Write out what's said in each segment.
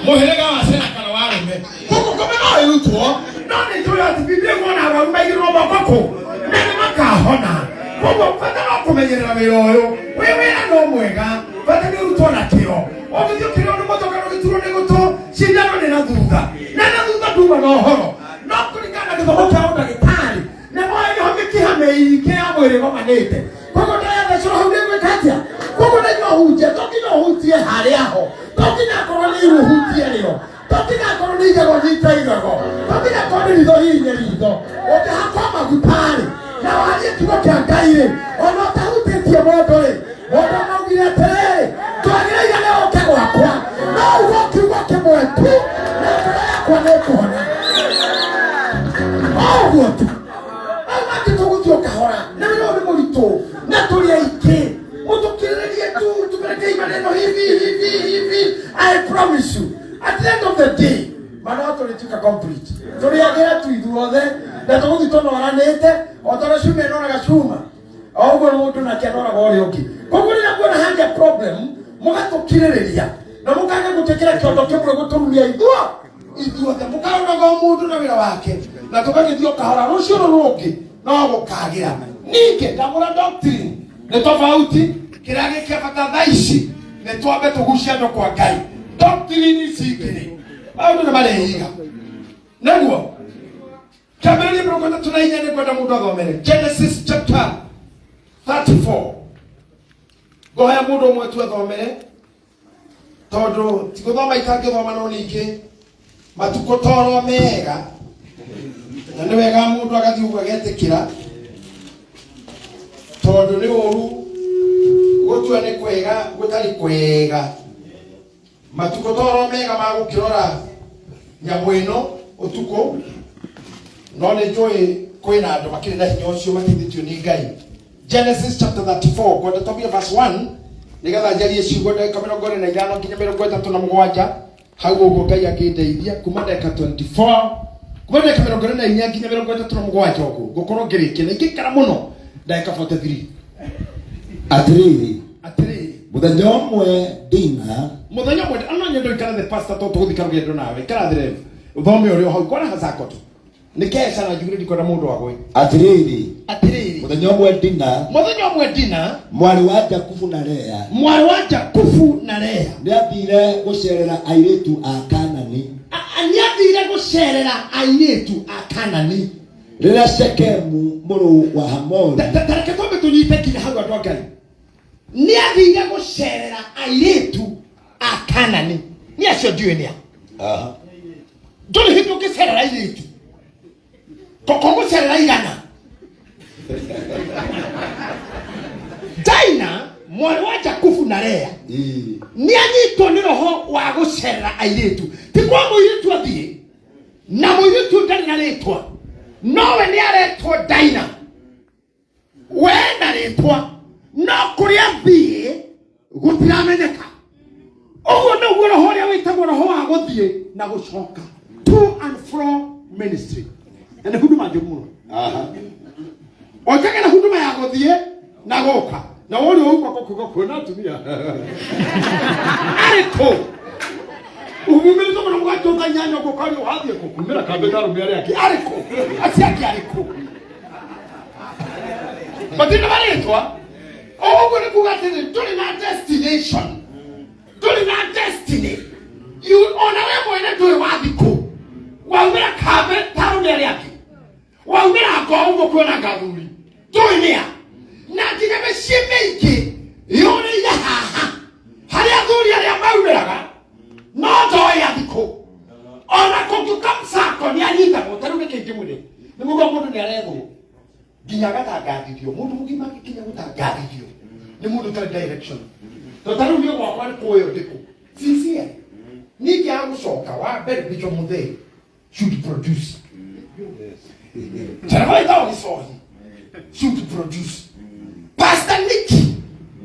Mũhĩrĩga wa Sera kana wa arũme. Koguo ngoma no ĩrutwo, no nĩ njũĩ atĩ Biblia ĩkuona arwaru maigĩrĩrwo moko kũ na nĩ makahona. Koguo bata no kũmenyerera wĩra ũyũ. Wĩ wĩra no mwega, bata nĩ ũrutwo na kĩo. Ũngĩthiĩ ũkĩrĩo nĩ mũtwe kana ũgĩturwo nĩ gũtũ, cindano nĩ na thutha. Na thutha nduma na ũhoro. No kũringana na gĩthomo kĩa ũndagĩtarĩ, na moĩ nĩho mĩkiha mĩingĩ ya mwĩrĩ ĩgomanĩte. Koguo ndĩrathecwo hau nĩgwĩka atĩa? Koguo nĩguo ũhunjie, to nginya ũhutie harĩa ho, to nginya akorwo nĩ iru ũhutie rĩo, to nginya akorwo nĩ igego nyite igego, to nginya akorwo nĩ ritho hihinye ritho. Ũngĩhakwo maguta-rĩ, na warie kiugo kĩa Ngai-rĩ, ona ũtahutĩtie mũndũ-rĩ, mũndũ amaugire atĩrĩrĩ, twagĩrĩire nĩ ũke gwakwa, no ugo kiugo kĩmwe tu, na ngoro yakwa nĩ ĩkũhona. O ũguo tu. Au mangĩ tũgũthiĩ o kahora na wĩra ũyũ nĩ mũritũ na tũrĩ aingĩ mũtũkirĩrĩrie tu tũperekei maneno hivi hivi hivi. I promise you, at the end of the day mana tũrĩtuĩka complete, tũrĩagĩra tu ithuothe na tũgũthiĩ tũnoranĩte o ta ũrĩa cuma ĩnoraga cuma, o ũguo mũndũ nake anoraga ũrĩa ũngĩ. Koguo rĩrĩa kuona hagĩa problem, mũgatũkirĩrĩria na mũkaga gũtwĩkĩra kĩondo kĩmwe gũtũruria ithuo ithuothe, mũkaroraga o mũndũ na wĩra wake na tũgagĩthiĩ o kahora. Rũciũ rũrũ rũngĩ no gũkagĩra. Ningĩ ndamũra doctrine nĩ tofauti. Kĩrĩa gĩ kĩa bata thaa ici nĩ twambe tũgucie andũ kwa Ngai. Doctrine ici ingĩ maũndũ nĩ marĩhiga nĩguo. Kĩambĩrĩria 34, nĩ kwenda mũndũ athomere Genesis chapter 34. Ngohoya mũndũ ũmwe tu athomere, tondũ ti gũthoma itangĩthoma, no ningĩ matukũ toro mega na nĩ wega mũndũ agathiĩ ũguo agetĩkĩra, tondũ nĩ ũru gũtua nĩ kwega gũtarĩ kwega. Matukũ toro mega ma gũkĩrora nyamũ ĩno ũtukũ, no nĩ njũĩ kwĩna andũ makĩrĩ na hinya ũcio mateithĩtio nĩ Ngai. Genesis chapter 34, ngwenda twambie verse 1 nigetha njarie ciugo ndagĩka 45 nginya 37 hau ũguo Ngai angĩndeithia. Kuma ndagĩka 24, kuma ndagĩka 44 nginya 37 ũguo ngũkorwo ngĩrĩkia, na ingĩikara mũno ndagĩka 43. Atĩrĩrĩ, Atĩrĩrĩ, mũthenya ũmwe Dina mũthenya ũmwe ano nyendo ikara the pastor, tondũ tũgũthiĩ karũgendo nawe. Ikara thĩ, ũthome ũrĩa o hau kwara hazako tu nĩ keca na njugire ndikwenda mũndũ agwe. Atĩrĩrĩ, Atĩrĩrĩ, mũthenya ũmwe Dina, mũthenya ũmwe Dina, mwarĩ wa Jakubu na Lea, mwarĩ wa Jakubu na Lea, nĩathire gũcerera airĩtu a Kanani. Nĩathire gũcerera airĩtu a Kanani. Rĩrĩa Shekemu mũrũ wa Hamori Tareke twambe tũnyite nginya hau, andũ a Ngai. Nĩathire gũcerera airĩtu a Kanani. Nĩ acio ndiũĩ nĩa. Ndũrĩ hĩndĩ ũngĩcerera airĩtu koko gũcerera igana. Daina mwarĩ wa Jakubu na Lea nĩ anyitwo nĩ roho wa gũcerera airĩtu. Ti kwa mũirĩtu athiĩ na mũirĩtu ũyũ ndarĩ na rĩtwa, nowe nĩ aretwo Daina, we na rĩtwa, no kũrĩa thiĩ gũtiramenyeka. Ũguo nĩguo roho ũrĩa wĩtagwo roho wa gũthiĩ na gũcoka, to and fro ministry, na nĩ huduma njũru mũno. Oikage na huduma ya gũthiĩ na gũka na ũrĩa ũuma gũkuga kuona atumia arĩ kũ umumĩrĩte mũno mũgajũta inyanya ũguo ũkaria ũhathiĩ kũ kumĩra kambĩ na arũme arĩa angĩ arĩ kũ acio angĩ arĩ kũ matirĩ na marĩtwa. Ũguo nĩ kuga atĩrĩ, ndũrĩ na destination, ndũrĩ na destiny. Ona we mwene ndũĩ wathi kũ. Waumĩra kambĩ ta arũme arĩa angĩ, waumĩra ngo ũguo kuona ngathuri ndũĩ nĩa, na nginya mĩciĩ mĩingĩ yũrĩire haha harĩa athuri arĩa maumĩraga no ndoĩ athikũ. Ona kũngĩũka msako nĩ anyitagwo. Ta rĩu nĩkĩ ngĩmwĩre nĩ mũguo mũndũ nĩ arethwo nginya agatangathithio. Mũndũ mũgima agĩkinya gũtangathithio nĩ mũndũ ũtarĩ direction. To ta rĩu niĩ gwakwa nĩ kũĩ ndĩkũ sincere ningĩ agũcoka wa mbere Bishop Muthee should produce Tereba ĩtagwo gĩcohi should produce. Pastor Nicky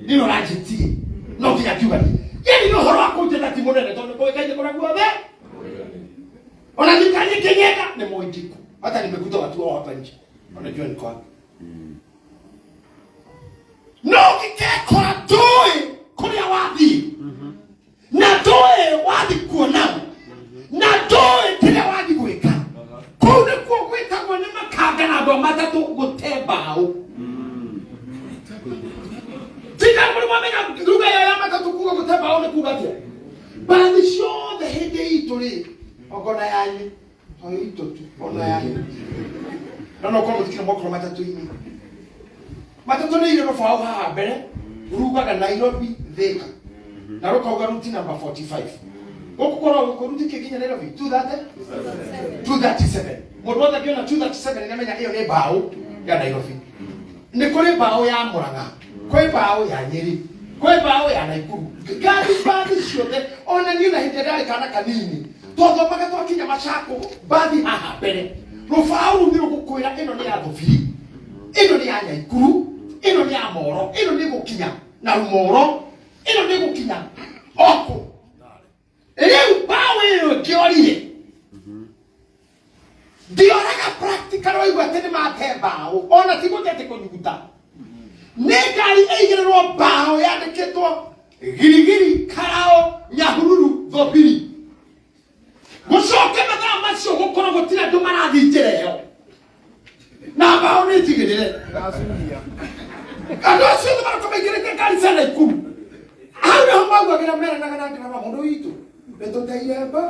nĩwe ũranjĩtie no nginya ngiuga nĩ yani nĩ ũhoro wa kũnjĩta ti mũnene, tondũ kũĩkaine kũrĩa guothe ona nikanye kĩnyenda nĩ mũindiku. Hata nimekuta watu wao hapa nje wanajua niko wapi. No ũngĩkekora ndũĩ kũrĩa wathiĩ na ndũĩ wathiĩ kuona. rĩ ongona yanyu o itũ tu ona yanyu na no korwo mũtikire mwakorwo matatũ-inĩ matatũ nĩ irĩ rũbaũ haha mbere rugaga Nairobi Thika na rũkauga ruti namba 45 gũkũ korwo gũkũ ruti kĩnginya Nairobi 230 237 mũndũ wothe angĩona 237 nĩamenya ĩyo nĩ mbaũ ya Nairobi nĩ kũrĩ mbaũ ya Murang'a kwĩ mbaũ ya Nyĩrĩ kwĩ mbaũ ya Naikuru ngari mbathi ciothe ona niĩ na hĩndĩ ĩrĩa ndarĩ kana kanini twathomaga twakinya Machako mbathi haha mbere rũbaũ rũu nĩ rũgũkwĩra ĩno nĩ ya Thubiri ĩno nĩ ya Nyaikuru ĩno nĩ ya Moro ĩno nĩ gũkinya na Rumoro ĩno nĩ gũkinya okũ rĩu mbaũ ĩyo ngĩorire ndioraga practical waigua atĩ nĩ mate mbaũ ona ti gũte atĩ kũnyuguta nĩ ngari ĩigĩrĩrwo mbaũ yandĩkĩtwo girigiri karao nyahururu thobiri gũcoke mathaa macio gũkorwo gũtirĩ andũ marathiĩ njĩra ĩyo na mbaũ nĩ njigĩrĩre andũ acio othe maroka maingĩrĩte ngari cia Naikuru hau nĩho maugagĩra meranaga na ndereba mũndũ witũ nĩtũteire mba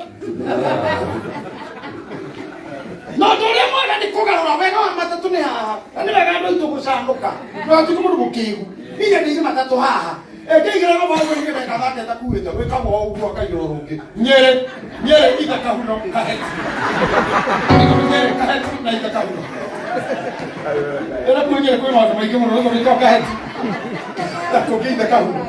no ũndũ ũrĩa mwega nĩ kũgarũra wega wa matatũ nĩ haha na nĩ wega andũ aitũ gũcanũka ndũgatuĩke mũndũ mũkĩgu inya nĩ irĩ matatũ haha ĩngĩigĩra rũbaũ rũingĩ gathandĩ atakuĩte gwĩkagwo o ũguo akaigĩrwo rũngĩ Nyĩrĩ Nyĩrĩ itha kahuno kaheti Nyĩrĩ kaheti na itha kahuno ĩra kuo Nyĩrĩ kwĩ maũndũ maingĩ mũno rũtho rwĩtagwo kaheti na kũngĩ itha kahuno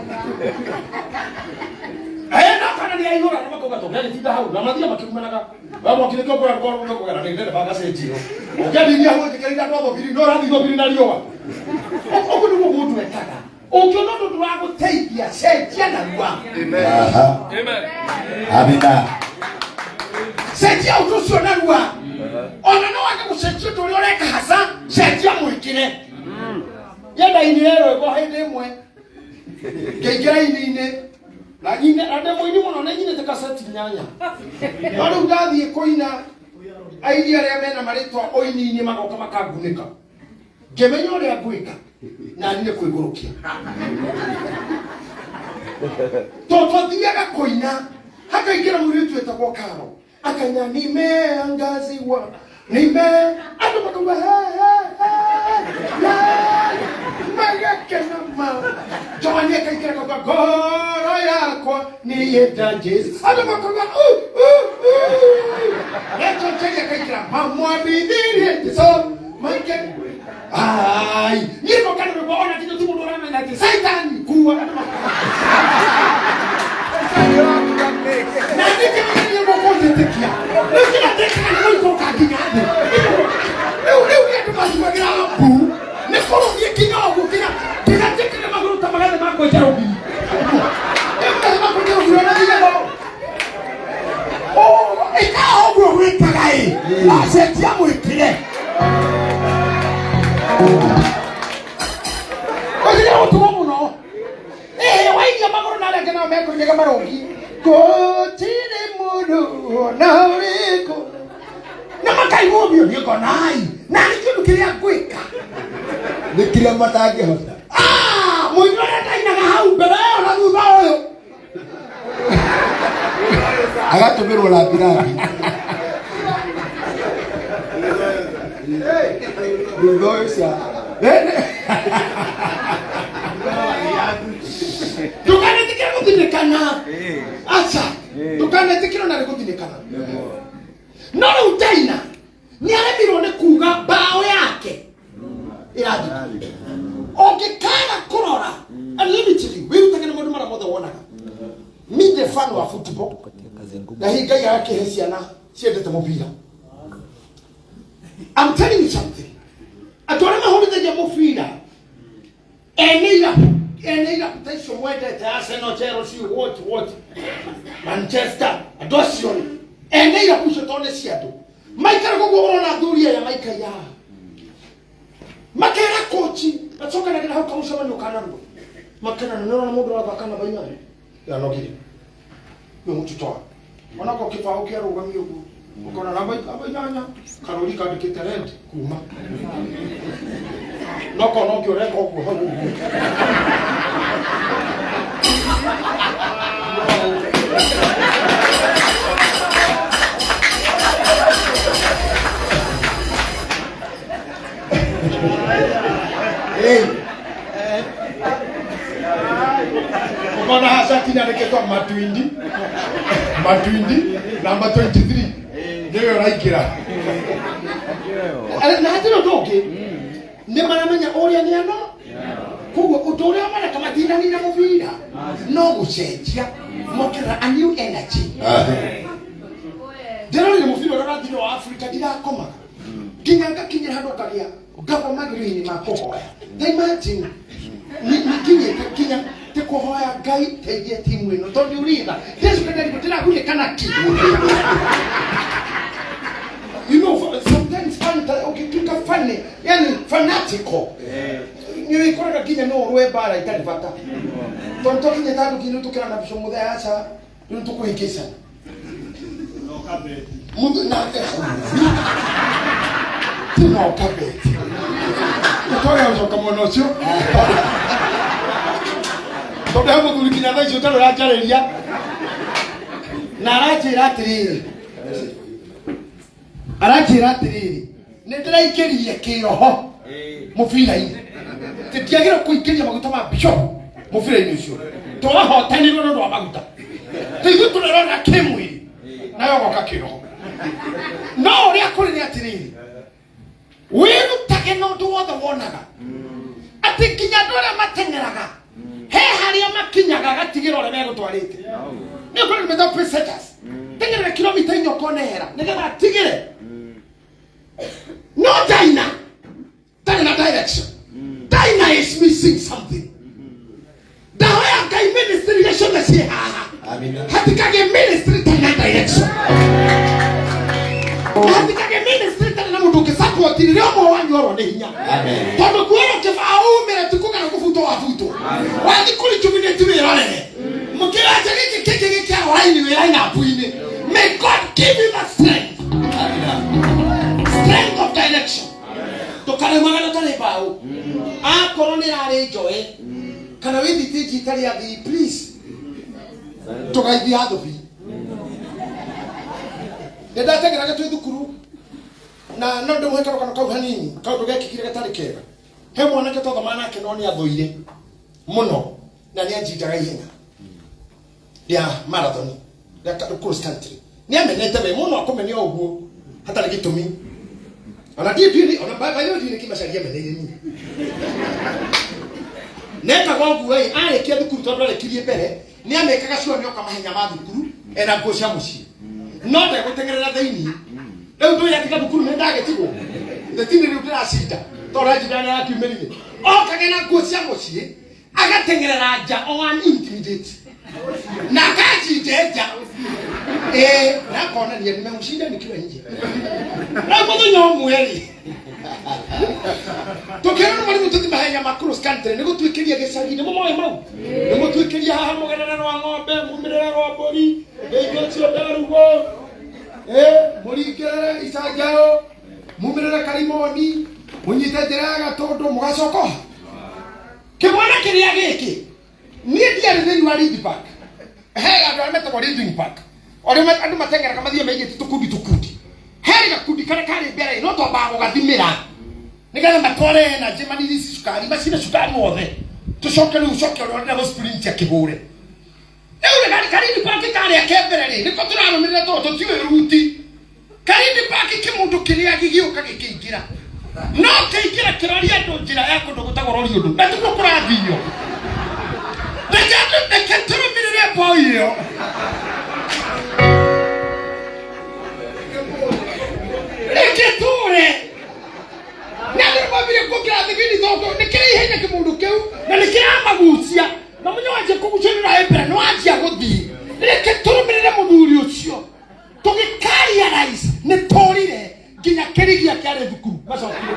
no kana nĩ aihũra na makauga tũngĩagĩtinda hau na mathiaga makĩrumanaga we mwaki nĩkĩo ngũra rũkorwo rũke kũgera nĩ ndereba agacenjio ũngĩandinia hau njĩkĩrĩire andũ a thobiri no ũrathiĩ thobiri na riũa ũguo nĩguo mũndũ ekaga ũngĩona ũndũ ndũragũteithia cenjia narua. Aha. Amina. Cenjia ũndũ ũcio narua ona no wage gũcenjia ũndũ ũrĩa ũreka haca cenjia mwĩkĩre nyendainire rwĩmbo hĩndĩ ĩmwe ngĩingĩra ini-inĩ na nyine na ndĩ mũini mũno nĩ nyinĩte kaseti nyanya no rĩu ndathiĩ kũina aini arĩa mena marĩtwa ũini-inĩ magoka makangunĩka ngĩmenya ũrĩa ngwĩka na niĩ kwĩgũrũkia to twathiaga kũina hakaingĩra mũirĩtu wĩtagwo Karo akaina nimeangaziwa nime andũ makauga "He, he, he, la, magakena ma Joani akaingĩra akauga ngoro yakwa nĩyenda Jesu andũ makauga "Uh, uh, uh." Rachel Chege akaingĩra mamwambithirie Jesu maike ai niĩ ngoka nĩ rwĩmbo ona kinya ti mũndũ ũramenya atĩ Saitani kuwa andũ makauga na nĩkĩo mũkũnjĩtĩkia rĩu kĩrĩa ndĩkaga nĩ gũikũrũka nginya thĩ rĩu rĩu nĩ andũ mathimagĩra mbu nĩ kũrũgie nginya ũguo nginya nginya njĩkĩre magũrũ ta magathĩ ma kwenja rũgiri magathĩ ma kwenja rũgiri ona nginya ĩka ũguo gwĩkaga ĩ wacenjia mwĩkĩre ũtige gũtugo mũno waigia magũrũ na arĩa angĩ nao mekũinĩga marũngi gũtirĩ mũndũ ona ũrĩkũ na makaigua ũguo niĩ ngona ai na nĩ kĩndũ kĩrĩa ngwĩka Nĩ kĩrĩa matangĩhota. Ah, mũini ũrĩa ndainaga hau mbere ĩyo na thutha ũyũ Agatũmĩrwo rambirambi. Thutha ũyũ cia ndũkanetĩkĩre gũthinĩkana aca ndũkanetĩkĩre ona nĩ gũthinĩkana no rĩu ndaina nĩ aremirwo nĩ kuga mbaũ yake ĩrathiĩ ũngĩkaga kũrora and let me tell you wĩrutage na maũndũ marĩa mothe wonaga me the fan wa football na hihi Ngai agakĩhe ciana ciendete mũbira I'm telling you something andũ arĩa mahũrithagia mũbira ene irabu ene irabu ta icio mwendete Arsenal Chelsea what what Manchester andũ acio rĩ ene irabu icio tondũ nĩ cia andũ maikara koguo ũrona athuri aya maikaire haha makera kochi macokanagĩra hau kamũcemanio ka narua makenana nĩ ũrona mũndũ ũrathaka namba inyanya yanogire nĩ mũtitoa onako kĩbaũ kĩarũgamio ũguo ũkona namba namba inyanya karũri kandĩkĩte red kuma no kona ũngĩ ũreka ũguo hau ũguo Matuindi Matuindi namba 23 nĩwe ũraingĩra. Na hatirĩ ũndũ ũngĩ, nĩ maramenya ũrĩa nĩ ano, koguo ũndũ ũrĩa mareka matinanina mũbira no gũcenjia mongerera a new energy. Ndĩrorire mũbira ũrĩa ũrathire wa Africa, ndirakomaga nginya ngakinyĩra handũ ngagĩa ngagwa magĩrĩinĩ ma kũhoya. Ta imagine nginyĩte nginya ti kũhoya Ngai teithie timu ĩno tondũ ũritha Jesu kenda ndĩragunĩka na ki. You know, sometimes fun ukituka funny, yani fanatical, nĩ wĩkoraga nginya no ũrũe mbara itarĩ bata, tondũ twakinyĩte handũ nginya tũkĩrana mbica mũthenya, aca rĩu tũkũhĩngĩcana mundu nake tino kabeti ũtware gũcoka mwena ũcio, tondũ he mũthuri nginya thaa icio ũtarĩ ũranjarĩria na aranjĩra atĩrĩrĩ, nĩ ndĩraingĩririe kĩroho mũbira-inĩ. Ndiagĩrĩirwo kũingĩria maguta ma bishop mũbira-inĩ ũcio, twahotanirwo nĩ ũndũ wa maguta. Tũithuĩ tũrerora kĩmwĩrĩ nayo goka kĩroho. No ũrĩa kũrĩ nĩ atĩrĩrĩ, wĩrutage na ũndũ wothe wonaga atĩ nginya andũ arĩa mateng'eraga he harĩa makinyaga gatigĩra ũrĩa megũtwarĩte. Nĩ ũkorwo nĩ metagwo pacesetters, teng'erera kilomita 4 ũkona hera nĩgetha atigĩre. No Daina ndarĩ na direction. Daina is missing something. Ndahoya Ngai ministry iria ciothe ciĩ haha, Amina. hatikagĩe ministry itarĩ na direction, hatikagĩe ministry itarĩ na mũndũ ũngĩsupport rĩrĩa ũmwe wanyu orwo nĩ hinya. Amen. Tondũ kuoywo kĩbaũ umĩre ti kũgera kũbutwo, wabutwo wathi kũrejuvenate wĩrorere mũkĩranja gĩkĩ kĩngĩ gĩkĩarwo raini wĩ line-up-inĩ. May God give you that strength. Amina. Strength of direction. Ndũkaraumaga ũtarĩ mbaũ, akorwo nĩ rarĩ njoe kana wĩ thitĩnji itarĩ athii, please ndũgaithia thũbi. Nĩ ndateng'eraga twĩ thukuru na no ndĩmũhe karũgano kau hanini, kaũndũ gekĩkire gatarĩ kega. He mwanake twathomaga nake, no nĩ athũire mũno na nĩ anjindaga ihenya rĩa marathon, rĩa cross country. Nĩ amenete we mũno, akũmenia ũguo hatarĩ gĩtũmi. Ona ndiĩ ona by the way ndiĩ nĩkĩ macaria ameneire niĩ nekaga ũguo ĩ. Arĩkia thukuru, tondũ arĩkirie mbere, nĩ amekaga sure nĩoka mahenya ma thukuru ena nguo cia mũciĩ, no ndegũteng'erera thĩiniĩ. Rĩu ndũĩ atiga thukuru nĩ ndagĩtigwo thĩtini, rĩu ndĩracinda tondũ anjinda nĩ arakiumĩrire. Okage na nguo cia mũciĩ, agateng'erera nja o an intimidate na akanjinde nja ĩĩ, na akonania nimemshinda nikiwa nje. Rĩu mũthenya ũmwe rĩ, tũkĩrwo nĩ mwarimũ tũthi mahenya ma cross country nĩ gũtuĩkĩria gĩcagi. Nĩ mũmoĩ mau? Nĩ mũtuĩkĩria haha mũgerere rwa ng'ombe, mumĩrĩre rwa mbũri, rĩngĩ ũcio ndarugwo mũringĩrĩre icanjao, mumĩrĩre karimoni, mũnyite njĩra ya gatũndũ, mũgacoka ha kĩmwana kĩrĩa gĩkĩ. Niĩ ndiarĩ thĩinĩ wa lead pack. He andũ arĩa metagwo leading pack, arĩa andũ mateng'eraga mathiĩ maigĩte tũkundi tũkundi. Herĩ gakundi karĩa karĩ mbere, no twambaga gũgathimĩra nĩgetha matware energy, manirisi cukari, macine cukari wothe, tũcoke rĩu ũcoke ũrĩa ũrenda gũ-sprint akĩhũre. Rĩu rĩ karindi paki karĩa ke mbere rĩ, nĩko tũrarũmĩrĩra tondũ tũtiũĩ ruti. Karindi paki kĩmũndũ kĩrĩa gĩgĩũka gĩkĩingĩra, no kĩingĩra kĩroria andũ njĩra ya kũndũ gũtagwo rori ũndũ na tiguo kũrathio. Reke andũ, reke tũrũmĩrĩre mboi ĩyo, reke tũre na andũ nĩmambire kuongerera thibindi, tondũ nĩ kĩrĩ ihenya kĩmũndũ kĩu na nĩ kĩramagucia na mũnyo wanjia kũgucia nĩ ũraĩ mbere nĩ wanjia gũthiĩ. Reke tũrũmĩrĩre mũthuri ũcio. Tũgĩkarealize nĩ tũrire nginya kĩrigia kĩarĩ thukuru macokire.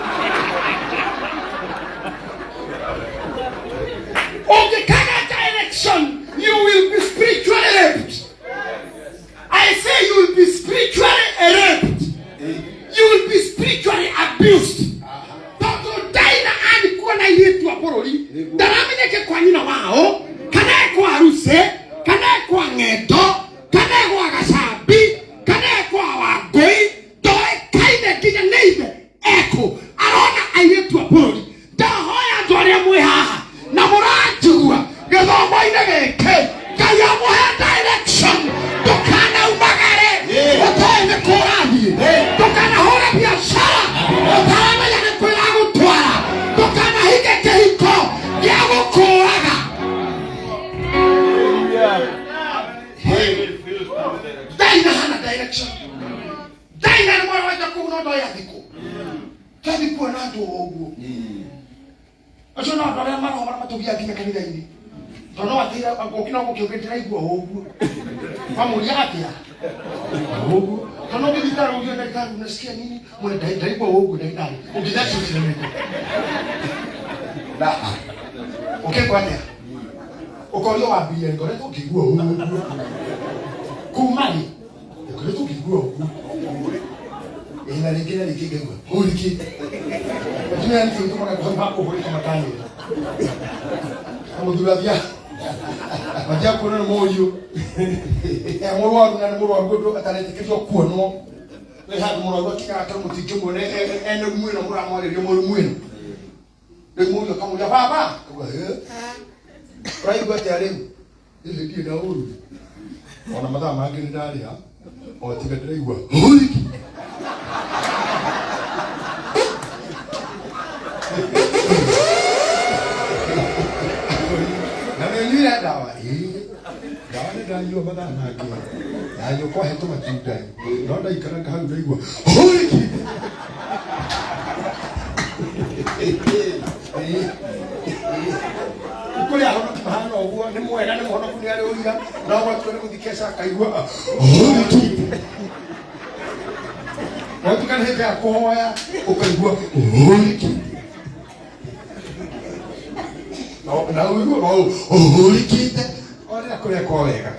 Ũngĩkaga direction, you will be spiritually raped. I say you will be spiritually raped, you will be spiritually abused, tondũ Daina anikuo na airĩtu a bũrũri, ndaramenyeke kwa nyina wao kana e kwa Ruse kana e kwa Ng'endo kana e gwa Gacambi kana e kwa Wangũi, ndoĩkaine nginya nĩ ithe ekũ. Arona airĩtu a bũrũri. Ndahoya andũ arĩa mwĩ haha na mũranjigua gĩthomo-inĩ gĩkĩ, Ngai amũhe. Nĩ kũ ũrathiĩ. Ndũkanahũre biacara ũtaramenya nĩ kũ ĩragũtwara. Ndũkanahinge kĩhiko gĩa gũkũraga. Daina hana direction. Daina nĩ mwana wa Jakubu no ndoĩ athikũ. Tathi kuona andũ o ũguo. Acio no andũ arĩa maroho marĩa matũgiaga nginya kanitha-inĩ. Tondũ no atĩra ũkĩna gũkĩũria ndĩraigua o ũguo. Wamũria atĩa? Ũguo. Tondũ ũngĩthiĩ thibitarĩ ũgie ndagĩtarĩ unasikia nini? Mwĩre ndaigua o ũguo ndagĩtarĩ. Ũngĩthiĩ acũcire mĩko. Ũkĩkwo atĩa? Ũkorio wambirie ngoretwo ngĩigua ũguo. Kuma rĩ? Ngoretwo ngĩigua ũguo. Ĩ na rĩngĩ na rĩngĩ ngaigua hũrĩkĩte. Atumia nĩkĩo gĩtũmaga hau ha kũhũrĩka makanĩra. Na mũthuri athiaga mathiaga kuona nĩ mũriũ. E mũrwaru na nĩ mũrwaru ũndũ ataretĩkĩrio kuonwo. Nĩ handũ mũrwaru akinyaga akĩrwo mũtingĩmuona ene rumu ĩno mũramwarĩria mwĩ rumu ĩno. Rĩu mũriũ akamũria baba. Akauga ĩ. Ũraigua atĩa rĩu? Ĩhĩ ndirĩ na ũru. Ona mathaa mangĩ nĩ ndarĩa o tiga ndĩraigua hũriki. Na nĩ ũnyuire ndawa? Ĩĩ. Ndawa nĩ ndanyua mathaa mangĩ. Ndanyua kwahe tũmatunda. No ndaikaranga hau ndaigua hũriki. Kũrĩ ahonoki mahana ũguo nĩ mwega nĩ mũhonoku nĩ arĩ ũira no gwatua nĩ gũthiĩ keca akaigua hũrĩkĩte watuka nĩ hĩndĩ ya kũhoya ũkaigua hũrĩkĩte na ũigua hũrĩkĩte o rĩrĩa kũrekwo wega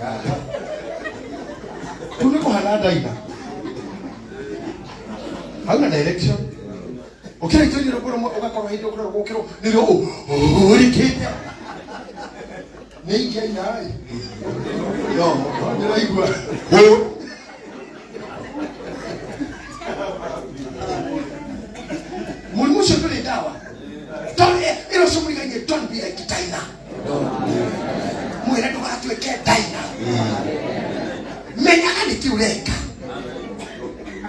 kũu nĩ kũhana ndaina hauna direction ukĩrĩkĩria rũgũrũ rũmwe ũgakorwo hĩndĩ ũkũrora gũkĩrwo nĩrĩo ũrĩkĩte nĩ ingĩaina ĩ no ndĩraigua mũrimũ ũcio ndũrĩ ndawa. Don't ĩro ũcio mũrigaine, don't be like Dinah. Mwĩre ndũgatuĩke Dinah. Menyaga nĩkĩ ũreka.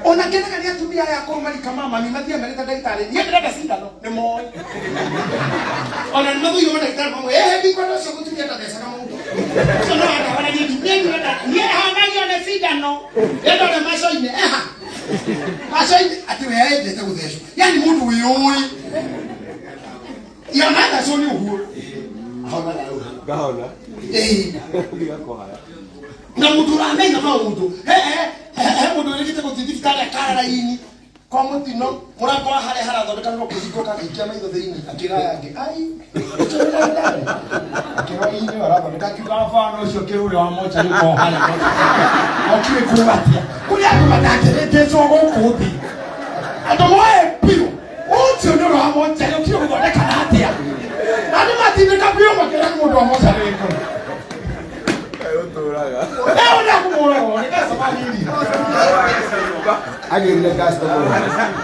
Ona ngenaga nĩ atumia aya akũrũ marika ma mami mathiĩ merĩte ndagĩtarĩ niĩ ndĩrenda cindano nĩ moĩ. Ona nĩ mathũire mandagĩtarĩ mamwe ehe ndikwenda ũcio mũtumia ndathecaga mũndũ. Ũcio no andawa na niĩ niĩ ndĩrenda niĩ hanagia nĩ cindano. Ndĩrenda ũrĩa macoinĩ eha. Macoinĩ atĩ we endete gũthecwo. Yani mũndũ wĩyũĩ. Ya mathecwo nĩ ũguo. Ahonaga rĩu. Ngahona. Ĩĩ. Ndiga kũhaya. Na mũndũ ũramenya maũndũ he he he he mũndũ wĩrĩgĩte gũthiĩ thibitarĩ akara raini kwa mũtino mũrango wa harĩa harathondekanĩrwo kĩhingũka akĩikia maitho thĩinĩ akĩra aya angĩ ai ũcio nĩ ndagĩtarĩ akĩrwo ii nĩwe arathondeka akiuga bana ũcio kĩrũrĩ wa mocha nĩ ko harĩa okire kuga atĩa kũrĩ andũ matangĩhĩngĩcwo gũkũ thĩ andũ moe biũ ũcio nĩ ũrĩa wa mocha ũkire gũthondeka na atĩa andũ matindĩka biũ makĩra nĩ mũndũ wa mocha rĩngĩ. Ũtũraga. Leo ndakũmũraga nĩ gacemanirie. Agĩrire customer.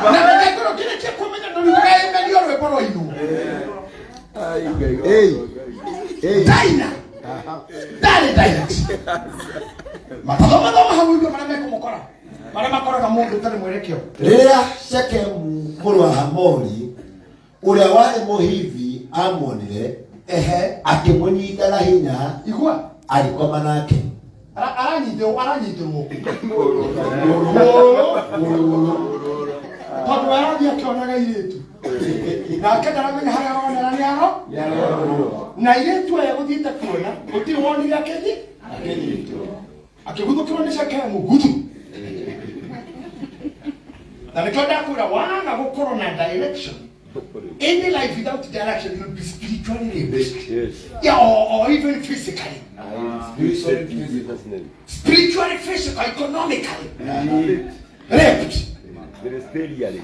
Na ndagĩkorwo kĩrĩkia kũmenya ndũriugaga ĩmenio rwĩmbo rwainwo. Ai, Ngai. Ei. Ei. Daina ndarĩ direct. Matathomathoma hau ũguo marĩa mekũmũkora marĩa makoraga mũndũ ũtarĩ mwerekeo. Rĩrĩa Shekemu mũrũ wa Hamori ũrĩa warĩ Mũhivi amuonire, Ehe. akĩmũnyita na hinya, Igua. agĩkoma nake. Aranyitĩrwo aranyitĩrwo mũrũ tondũ arathiĩ akĩonaga airĩtu nake ndaramenya harĩa aronera nĩ aro na airĩtu aya gũthiĩte kuona gũtirĩ wonire akĩnyi akĩguthũkĩrwo nĩ Shekemu guthu na nĩkĩo ndakwĩra waga gũkorwo na direction. Any life without direction will be spiritually raped. Yes. Yeah, or even physically. Spiritually, in Jesus' name. Spiritually, physically, economically raped. Ministerially.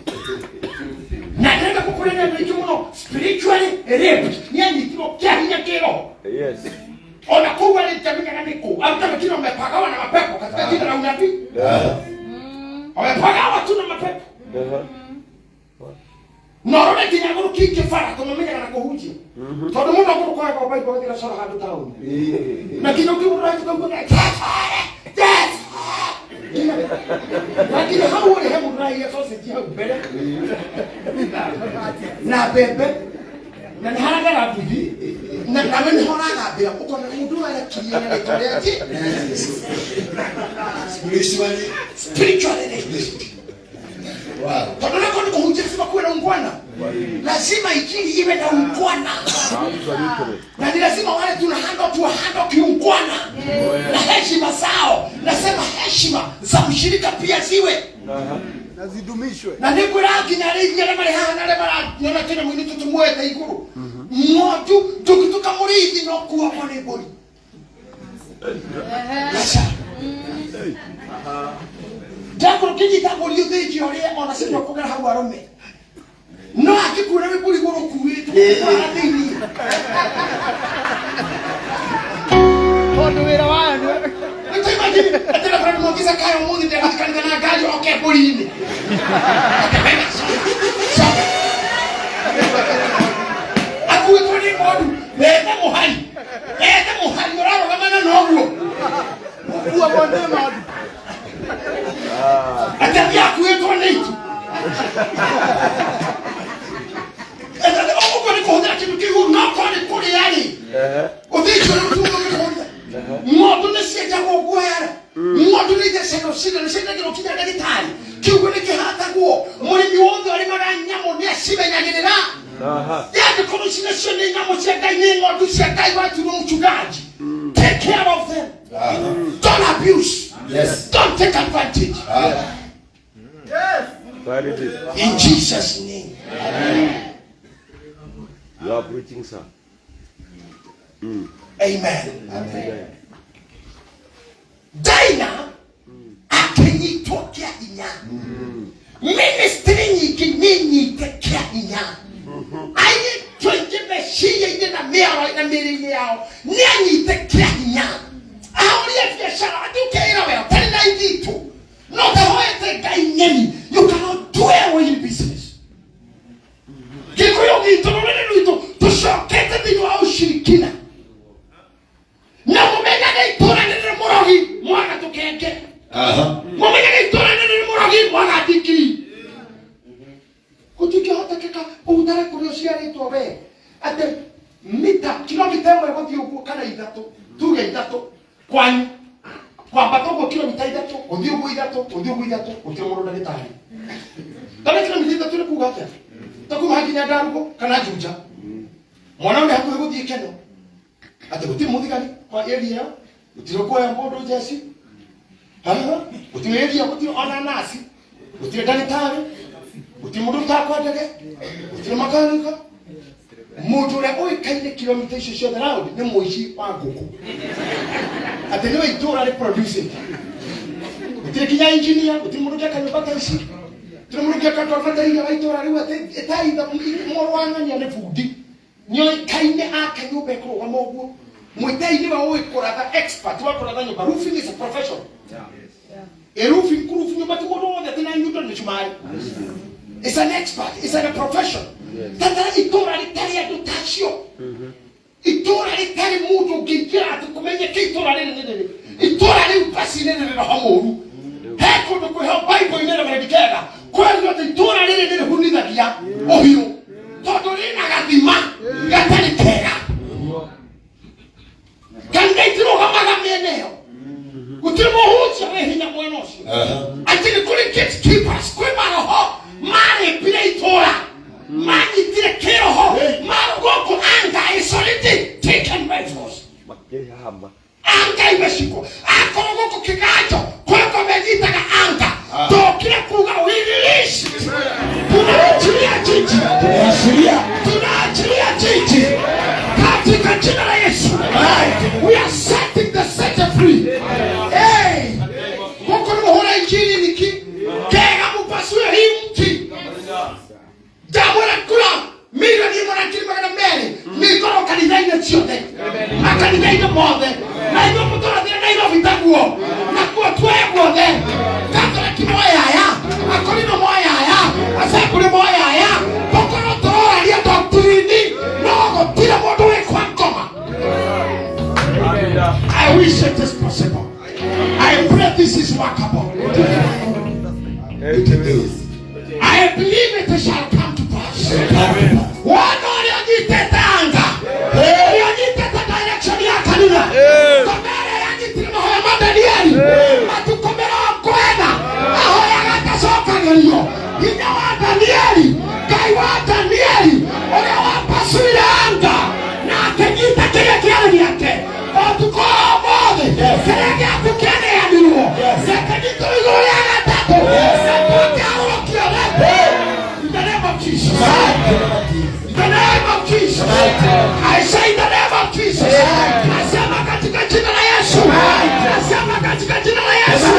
Na ndĩrenda gũkũrenia andũ aingĩ mũno spiritually raped nĩ anyitirwo kĩa hinya kĩroho. Yes. Ona kũu arĩ ndamenyaga nĩ kũ arutaga kila wamepagawa na mapepo katika jina la unabii. Wamepagawa tu na mapepo. Na ũrore nginya agũrũki ingĩ bara tũmamenyaga na kũhunjia tondũ mũndũ agũrũka wega ũmba igũrũ gacora handũ taũni na nginya ũngĩmũrora tukaigua Jesu Jesu. Lakini hau ũrĩ he mũndũ ũraiya sausage hau mbere na mbembe na nĩ haragara nduthi na nawe nĩho ũragambĩra ũkona mũndũ ũyũ arekirie na rĩtwa rĩa Spiritually. Spiritually raped. Wow. Tondũ nako nĩ kũhunjia lazima kuwe na ungwana, lazima injili iwe na ungwana. Absolutely. Na ni lazima wale tunahando tuwahando kiungwana na heshima zao. Nasema heshima za mshirika pia ziwe Na zidumishwe. Na nĩngwĩra nginya arĩa inyuĩ arĩa marĩ haha na arĩa maranyona kĩnyamũ-inĩ tũtumuoete igũrũ ng'ondu ndũngĩtuĩka mũrĩithi no kuagwo nĩ mbũri. Aca. Ndakorwo ngĩnyita mbũri ũthĩnje ũrĩe ona citua kũgera hau arũme no angĩkuona wĩ mbũri igũrũ ũkuĩtwo ũkũrara thĩiniĩ. Tondũ wĩra wayo nĩ Nĩtũimagine atĩ Reverend Mwangi Zakayo ũmũthĩ ndegũthiĩ kanitha na ngari oke mbũri-inĩ. Akĩmenya, coka. Akuĩtwo nĩ ng'ondu, wethe mũhari. Wethe mũhari ũrarũgamana na ũguo. Gũkuagwo nĩ ng'ondu. Atĩ athiĩ akuĩtwo nĩ itu. Ũguo nĩ kũhũthĩra kĩndũ kĩu no korwo nĩ kũrĩa rĩ. Ũthĩnjwo nĩ ũtugo nĩ kũhũthĩra. Ng'ondu nĩ cienjagwo guoya. Ng'ondu nĩ ithecagwo cindano, ciendagĩrwo kinya ndagĩtarĩ. Kiugo nĩ kĩhatagwo. Mũrĩmi wothe ũrĩmaga nyamũ nĩ acimenyagĩrĩra. Yangĩkorwo ici nacio nĩ nyamũ cia Ngai, nĩ ng'ondu cia Ngai waturwo mchungaji. Take care of them. Don't abuse. Yes. Don't take advantage. Very deep. In Jesus' name. You are preaching, sir. Amen. Amen. Dinah akĩnyitwo kĩa hinya. Ministry nyingĩ nĩ nyite kĩa hinya. Airĩtu aingĩ meciria-inĩ na mĩaro na mĩĩrĩ-inĩ yao nĩ anyite kĩa hinya. Ahũrie biacara atĩ ũkeĩra we ũtarĩ na ithitũ no ũtahoete Ngai ng'eni, you cannot do well in business. Gĩkũyũ gitũ, rũrĩrĩ rwitũ tũcokete thĩinĩ wa ũcirikina na mũmenyage itũra rĩrĩ mũrogi mwaga tũkenge. Mũmenyage itũra rĩrĩ mũrogi mwaga ndingiri. Gũtingĩhotekeka ũtare kũrĩa ũciarĩtwo we atĩ mita kilomita ĩmwe gũthiĩ ũguo kana ithatũ, tuge ithatũ kwanyu kwambata ũguo kilomita ithatũ gũthiĩ ũguo ithatũ gũthiĩ ũguo ithatũ gũtirĩ mũndũ ndagĩtarĩ. Kana kilomita ithatũ nĩ kuga atĩa? Ta kuma nginya Ndarugo kana Juja. Mwana ũrĩ hakuhĩ gũthiĩ Keno atĩ gũtirĩ mũthigari kwa area ĩyo, gũtirĩ kuoya mũndũ njeci, gũtirĩ area, gũtirĩ ona nasi, gũtirĩ ndagĩtarĩ, gũtirĩ mũndũ ũtakwa ndege, gũtirĩ makanika. Mũndũ ũrĩa ũĩkaine kilomita icio ciothe round nĩ mũici wa ngũkũ, atĩ nĩwe itũũra rĩ producing. Gũtirĩ kinya engineer, gũtirĩ mũndũ ũngĩaka nyũmba ta ici, gũtirĩ mũndũ ũngĩaka ndwabataire wa itũũra rĩu atĩ ĩtaitha mũrũ wa ng'ania nĩ bundi nĩoĩkaine ake nyũmba ĩkũrũgama ũguo. Mwĩtei nĩwe ũĩ kũratha, expert wa kũratha nyũmba. Roofing is a profession. A roofing, kũroof nyũmba ti mũndũ wothe atĩ na nyundo nĩ mĩcumarĩ. It's an expert, it's a profession. Tata itũũra rĩtarĩ andũ ta acio, itũũra rĩtarĩ mũndũ ũngĩingĩra atĩ kũmenye kĩ itũũra rĩrĩ nĩ rĩrĩ, itũũra rĩu basi nĩ rĩrĩ roho mũũru. He kũndũ kwĩho Bible-inĩ Reverend Kega kwerirwo atĩ itũũra rĩrĩ nĩ rĩhunithagia ũhiũ tondũ rĩna gathima gatarĩ kega. Kanitha itirũgamaga mĩena ĩyo, gũtirĩ mũhunjia wĩ hinya mwena ũcio. Atĩ nĩ kũrĩ gatekeepers, kwĩ maroho marĩpire itũũra, manyitire kĩroho marũgũkũ. Anga is already taken by force. Makĩhama. Anga imeshikwo akorwo gũkũ kĩganjo kwĩko menyitaga anga tokire kuga we release it. Tunaachilia jiji, tunaachilia jiji katika jina la Yesu. We are setting the city free. Hey, gũkũ nĩ mũhũra injili niki kega mũpasue hii mti ndamwĩra kura 1,100,200 nĩikorwo kanitha-inĩ ciothe, makanitha-inĩ mothe, na ithuĩ mũtũrathire Nairobi taguo nakuo tuoye guothe. Katoliki moyaya, akorino moyaya, Assembly moyaya, tũkorwo tũroraria doctrine no gũtirĩ mũndũ wĩ kwa ngoma. I wish it is possible. I pray this is workable. It is. I believe it shall come to pass. Wona ũrĩa ũnyitĩte anga, ũrĩa ũnyitĩte direction ya kanitha, ngoma ĩrĩa yanyitire mahoya ma Danieli, matukũ 40, ahoyaga atacokagĩrio. Hinya wa Danieli, Ngai wa Danieli, ũrĩa wapasuire anga na akĩnyita kĩrĩa kĩarĩ gĩake ũtukũ wa ũmũthĩ, kĩrĩa gĩaku kĩaneanirwo, gĩkĩnyitwo igũrũ rĩa gatatũ, na tũkĩharũrũkio. In the name of Jesus. In the name of Jesus. I say in the name of Jesus. Nasema katika jina la Yesu. Nasema katika jina la Yesu.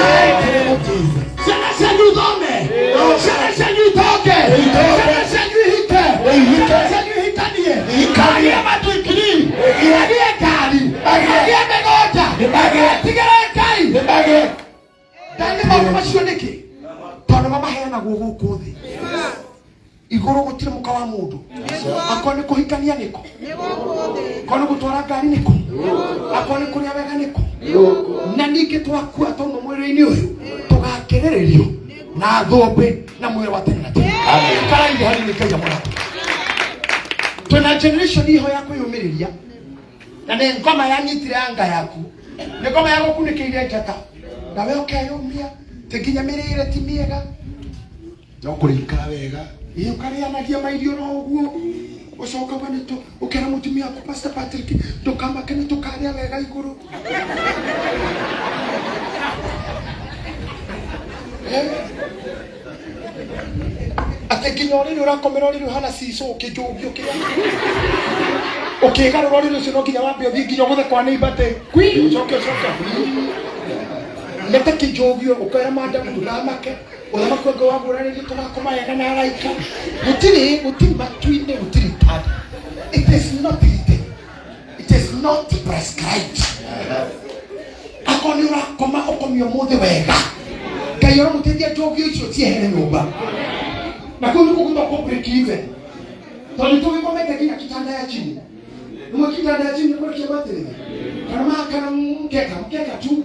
Ciana cianyu ithome. Ciana cianyu itonge. Ciana cianyu ihike. Ciana cianyu ihikanie. Agĩe matuikiri. Agĩe ngari. Agĩe mĩgũnda. Tigĩre Ngai. Ngai nĩ maũndũ macio nĩkĩ? Tondũ mamaheanagwo gũkũ thĩ. Igũrũ gũtirĩ mũka wa mũndũ. Akorwo nĩ kũhikania nĩkũ, akorwo nĩ gũtwara ngari nĩkũ, akorwo nĩ kũrĩa wega nĩkũ. Na ningĩ twakua twauma mwĩrĩ-inĩ ũyũ tũgakĩrĩrĩrio na thũmbĩ na mwĩrĩ wa tene na tene. Karaire harĩ nĩ Ngai amũrathime. Twĩna generation iho ya kwĩyũmĩrĩria, na nĩ ngoma yanyitire anga yaku, nĩ ngoma ya gũkunĩkĩirie njata, nawe ũkeyũmia tĩ nginya mĩrĩre ti mĩega. No kũrĩikara wega. Ĩ ũkarĩanagia mairio no ũguo, ũcoka uga nĩ ũkera mũtumia waku, Pastor Patrick, ndũkamake, nĩ tũkarĩa wega igũrũ. Eh? Atĩ nginya ũrĩrĩ ũrakomera ũrĩrĩ ũhana cicũ, ũkĩnjũngio kĩrĩa ũkĩgarũra ũrĩrĩ ũcio, no nginya wambe ũthiĩ nginya ũgũthe kwa neighbor atĩ kwi ũcoke ũcoke nete kĩnjũgio, ũkera madamu ndũkamake, ũthamaki wa Ngai wagũranĩrio, tũgakoma wega na araika. Gũtirĩ, gũtirĩ matu-inĩ, gũtirĩ itanda. It is not written, it is not prescribed. Akorwo nĩ ũrakoma, ũkomio ũmũthĩ wega, Ngai aramũteithia njũgio icio ciehere nyũmba, na kũu nĩkuo gwĩtwo kũ break even, tondũ tũgĩkomete nginya kitanda ya chini, nĩmwe kitanda ya chini nĩ kũrekia matĩrĩ kana ma kana mkeka, mkeka tu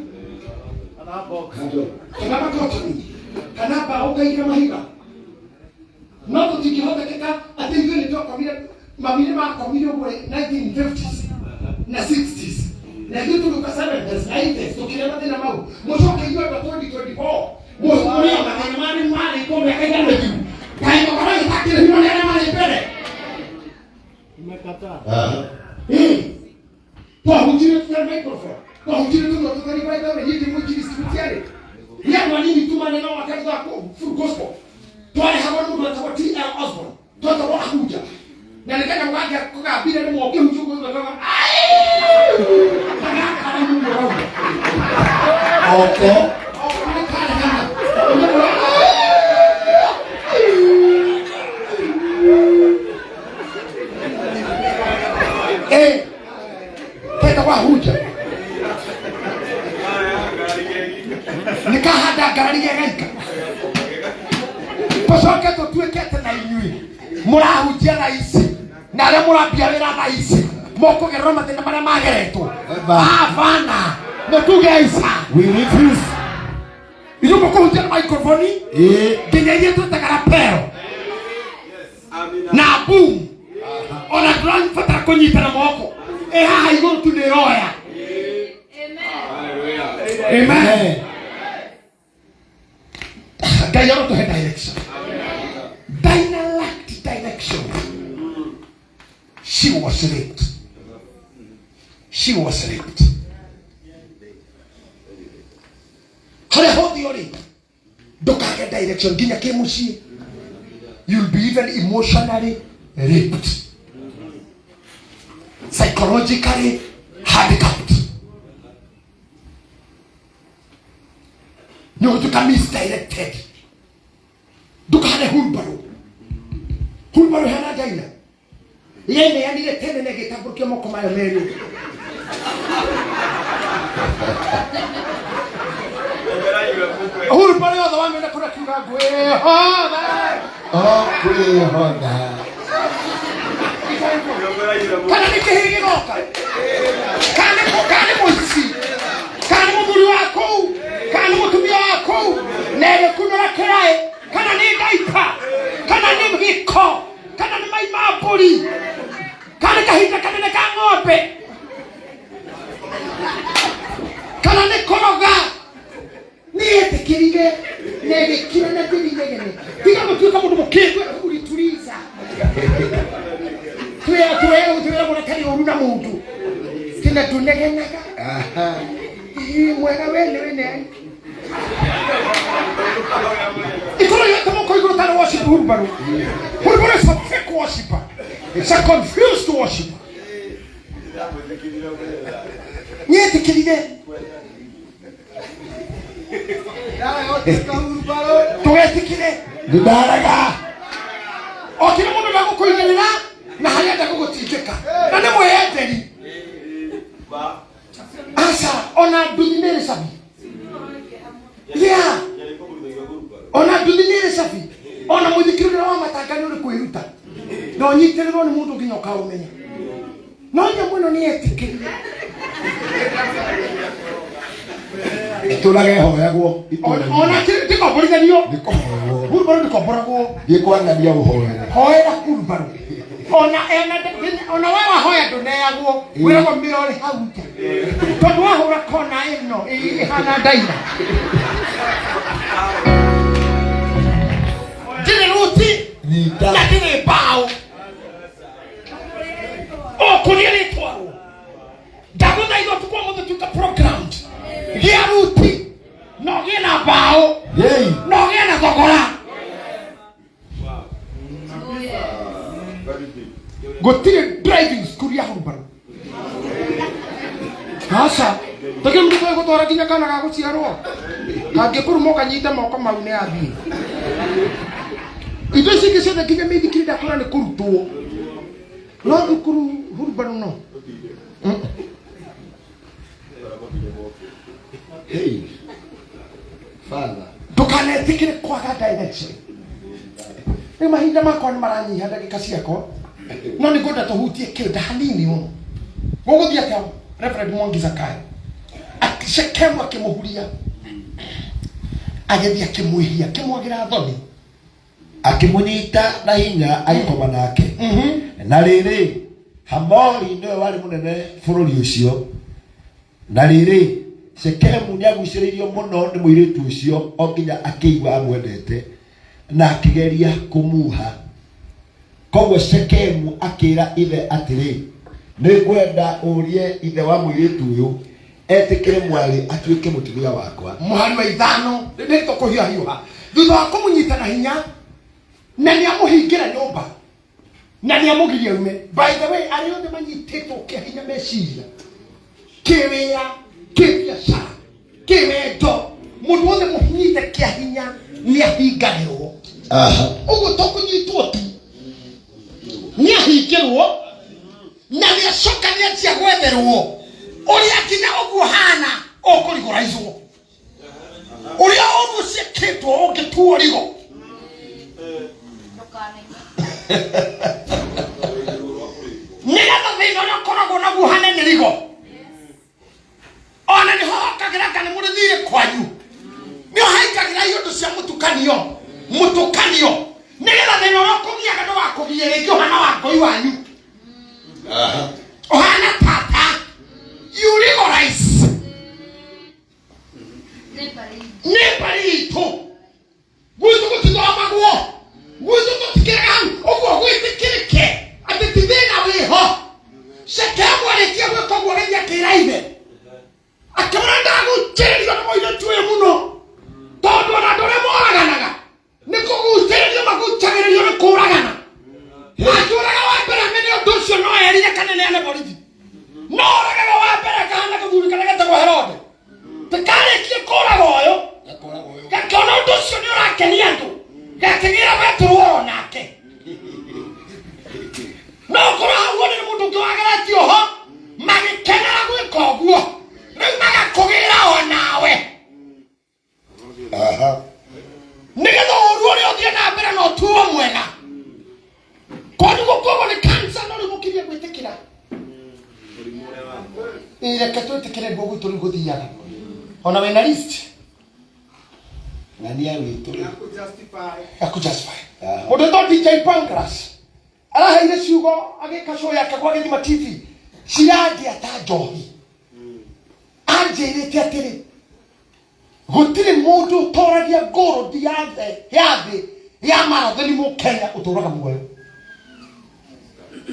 kana makotoni kana mbaũ ũkaigĩra mahiga, no tũtingĩhotekeka atĩ ithuĩ nĩ twakomire, mami nĩ makomire ũguo 1950s na 60s, na ithuĩ tũgĩũka 70s na 80s tũkĩrĩa mathĩna mau. Mũcoke ithuĩ andũ a 2024 mũrĩo mathĩna marĩ marĩ kũ mĩaka 5 mĩthiru, kaĩ mũkorwo gĩtakĩrĩhirwo nĩ arĩa marĩ mbere. Twahunjire tũtarĩ microphone, twahunjire tũnua tũtheri by the way. Niĩ ndĩ mwinjilisti, gũtiarĩ nĩ andũ anini tu manene wakati wa full gospel. Twarehagwo nĩ mũndũ wetagwo T.L. Osborne, twetagwo ahunja, na nĩ kanyamũ gake kagambire rĩmwe ũkĩhunjia ũguo gakaga gagakara mũno rauga. Oko. Oko nĩ karegana. Eh, ketagwo ahunja, nikahanda ngarari gegaika, tũcoke tũtuĩke atĩ na inyuĩ mũrahunjia thaa ici na arĩa mũrambia wĩra thaa ici mũkũgerera mathĩna marĩa mageretwo. Abana mũtuge ica. We refuse. Ithuĩ mũkũhunjia na microphone nginya iria twĩtaga lapel na boom, ona ndũrabatara kũnyitana moko, ĩ haha igũrũ tu nĩ ĩroya. Amen. Ngai arotũhe direction. Dinah lacked direction. She was raped. She was raped. Harĩa hothe ũrĩ, ndũkage direction nginya kĩmũciĩ. You'll be even emotionally raped, psychologically handicapped, nĩ ũgũtuĩka misdirected. Ndũkahane hurumbarũ, hurumbarũ hana Daina yeneanire tene na ĩgĩtambũrũkia moko mayo merĩ. Hurumbarũ yothe wamĩona kũrĩa kiuga ngwĩhotha. O kwĩhotha. Kana nĩ kĩhĩ gĩgoka, kana nĩ mũici, kana nĩ mũthuri wa kũu, kana nĩ mũtumia wa kũu, na ĩgĩkunũra kĩraĩ. Mbũri, kana nĩ kahinda kanene ka ng'ombe, kana nĩ kũroga. Nĩetĩkĩrire na ĩgĩkira na ndĩrĩ inegene. Tiga gũtuĩka mũndũ mũkĩgu ũrituliza. Twĩragwo na ũru na mũndũ tina tũnegenaga. Ĩ, mwega we nĩ wĩne ikorwo yote moko igũrũ tarĩ worship hurubaro. Hurubaro is a fake worshiper. It's a confused worshiper. Nĩetĩkĩrire. Tũgetĩkĩre. Nĩndarega. O kĩrĩa mũndũ ndagũkũigĩrĩra na harĩa enda gũgũtindĩka na nĩ mwĩyenderi. Aca, ona nduthi nĩ ĩrĩ cabi. Yeah, ona nduthi nĩ ĩrĩ cabi. Ona mũithikiri ũrĩa wa matanga nĩ ũrĩ kwĩruta na ũnyitĩrĩrwo nĩ mũndũ nginya ũkaũmenya. No nyamũ ĩno nĩ yetĩkĩrire. Itũraga ĩhoyagwo itũra. Ona ndĩkomborithanio. Nĩkũhoywo. Hurubaro ndĩkomboragwo. Thiĩ kwanania ũhoere. Hoera hurubaro. Ona ena ona we wahoya ndũneagwo, wĩragwo mĩrore hau nja, tondũ wahũra kona ĩno ĩhana ndaira, ndirĩ ruti. Nyita. Na ndirĩ mbaũ o kũrĩa rĩtwarwo. Ndagũthaitha ũtukũ wa mũthĩ, tuĩka programmed, gĩa ruti na ũgĩe na mbaũ. Yei. Na ũgĩe na thogora. Gũtirĩ driving school ya hurubaro, aca. Tũkĩrĩ mũndũ tũĩ gũtwara nginya kana ga gũciarwo kangĩkũruma ũkanyita moko mau nĩ athiĩ. Indo ici ingĩ ciothe, nginya mĩithikiri, ndakũra nĩ kũrutwo, no thukuru hurubaro no. Hey. Father. Ndũkanetĩkĩre kwaga direction. Rĩu mahinda makwa nĩ maranyiha, ndagĩka ciakwa, no nĩ ngwenda tũhutie kĩũndũ hanini mũno. Gũgũthiĩ atĩa, Reverend Mwangi Zakayo? Shekemu akĩmũhuria, agĩthiĩ akĩmwĩhia, akĩmwagĩra thoni. Akĩmũnyita na hinya, agĩkoma nake. Na rĩrĩ, Hamori nĩwe warĩ mũnene bũrũri ũcio. Na rĩrĩ, Shekemu nĩagucĩrĩirio mũno nĩ mũirĩtu ũcio o nginya akĩigua amwendete na akĩgeria kũmuha. Koguo Shekemu akĩra ithe atĩrĩ, nĩ ngwenda ũrie ithe wa mũirĩtu ũyũ etĩkĩre mwarĩ atuĩke mũtumia wakwa. Mũhari wa 5, nĩ tũkũhiũhahiũha. Thutha wa kũmũnyita na hinya na nĩ amũhingĩra nyũmba na nĩ amũgiria ume. By the way, arĩa othe manyitĩtwo kĩa hinya meciria, kĩwĩra, kĩbiacara, kĩwendo, mũndũ wothe mũhinyite kĩa hinya nĩ ahingagĩrwo. Ũguo to kũnyitwo tu, nĩ ahingĩrwo na nĩ acoka nĩ anjia gwetherwo ũrĩa nginya ũguo hana ũkũrigoraizwo ũrĩa ũru ciĩkĩtwo ũngĩtuo rigo. Nĩgetha thĩna ũrĩa ũkoragwo naguo hanene rigo, ona nĩho hokagĩra kana mũrĩ thirĩ kwanyu, nĩho haikagĩra iũndũ cia mũtukanio mũtukanio, nĩgetha thĩna ũrĩa ũkũgiaga ndũgakũgie rĩngĩ ũhana wa ngoi wanyu, ũhana tata. You rigorize nĩ mbarĩ itũ. Gwitũ gũtithomagwo, gwitũ tũtikĩraga hau ũguo gwĩtĩkĩrĩke atĩ ti thĩna wĩho. Shekemu arĩkia gwĩka ũguo, agĩthiĩ akĩra ithe, akĩmwĩra, ndagucĩrĩrio nĩ mũirĩtu ũyũ mũno, tondũ ona andũ arĩa moraganaga nĩ kũgucĩrĩrio magucagĩrĩrio nĩ kũragana. Angĩũraga wa mbere amenye ũndũ ũcio, no erire kana neane borithi, no ũragaga wa mbere akahana gathuri karĩa getagwo Herode tĩkarĩkie kũraga ũyũ, gakĩona ũndũ ũcio nĩ ũrakenia andũ, gakĩgĩra Petero oro nake. No ũkorwo hau one nĩ mũndũ ũngĩ wageretio ho, magĩkenera gwĩka ũguo, rĩu magakũgĩra o nawe. Nĩgetha ũru ũrĩa ũthiĩ na mbere na ũtuo mwega kwanyu gũkuagwo nĩ kansa. No rĩu mũkirie gwĩtĩkĩra. Ĩ, reke twĩtĩkĩre nguo gwitũ rĩu gũthiaga ona wĩna list. Ng'ania witũ. Ya kujustify. Mũndũ wĩtwo DJ Pancras. Araheire ciugo agĩka show yake gwa Gĩthima TV cirandĩa ta njohi. Anjĩrĩte atĩrĩ, gũtirĩ mũndũ ũtoragia gold ya thĩ ya thĩ ya marathoni mũkenya ũtũraga muoyo.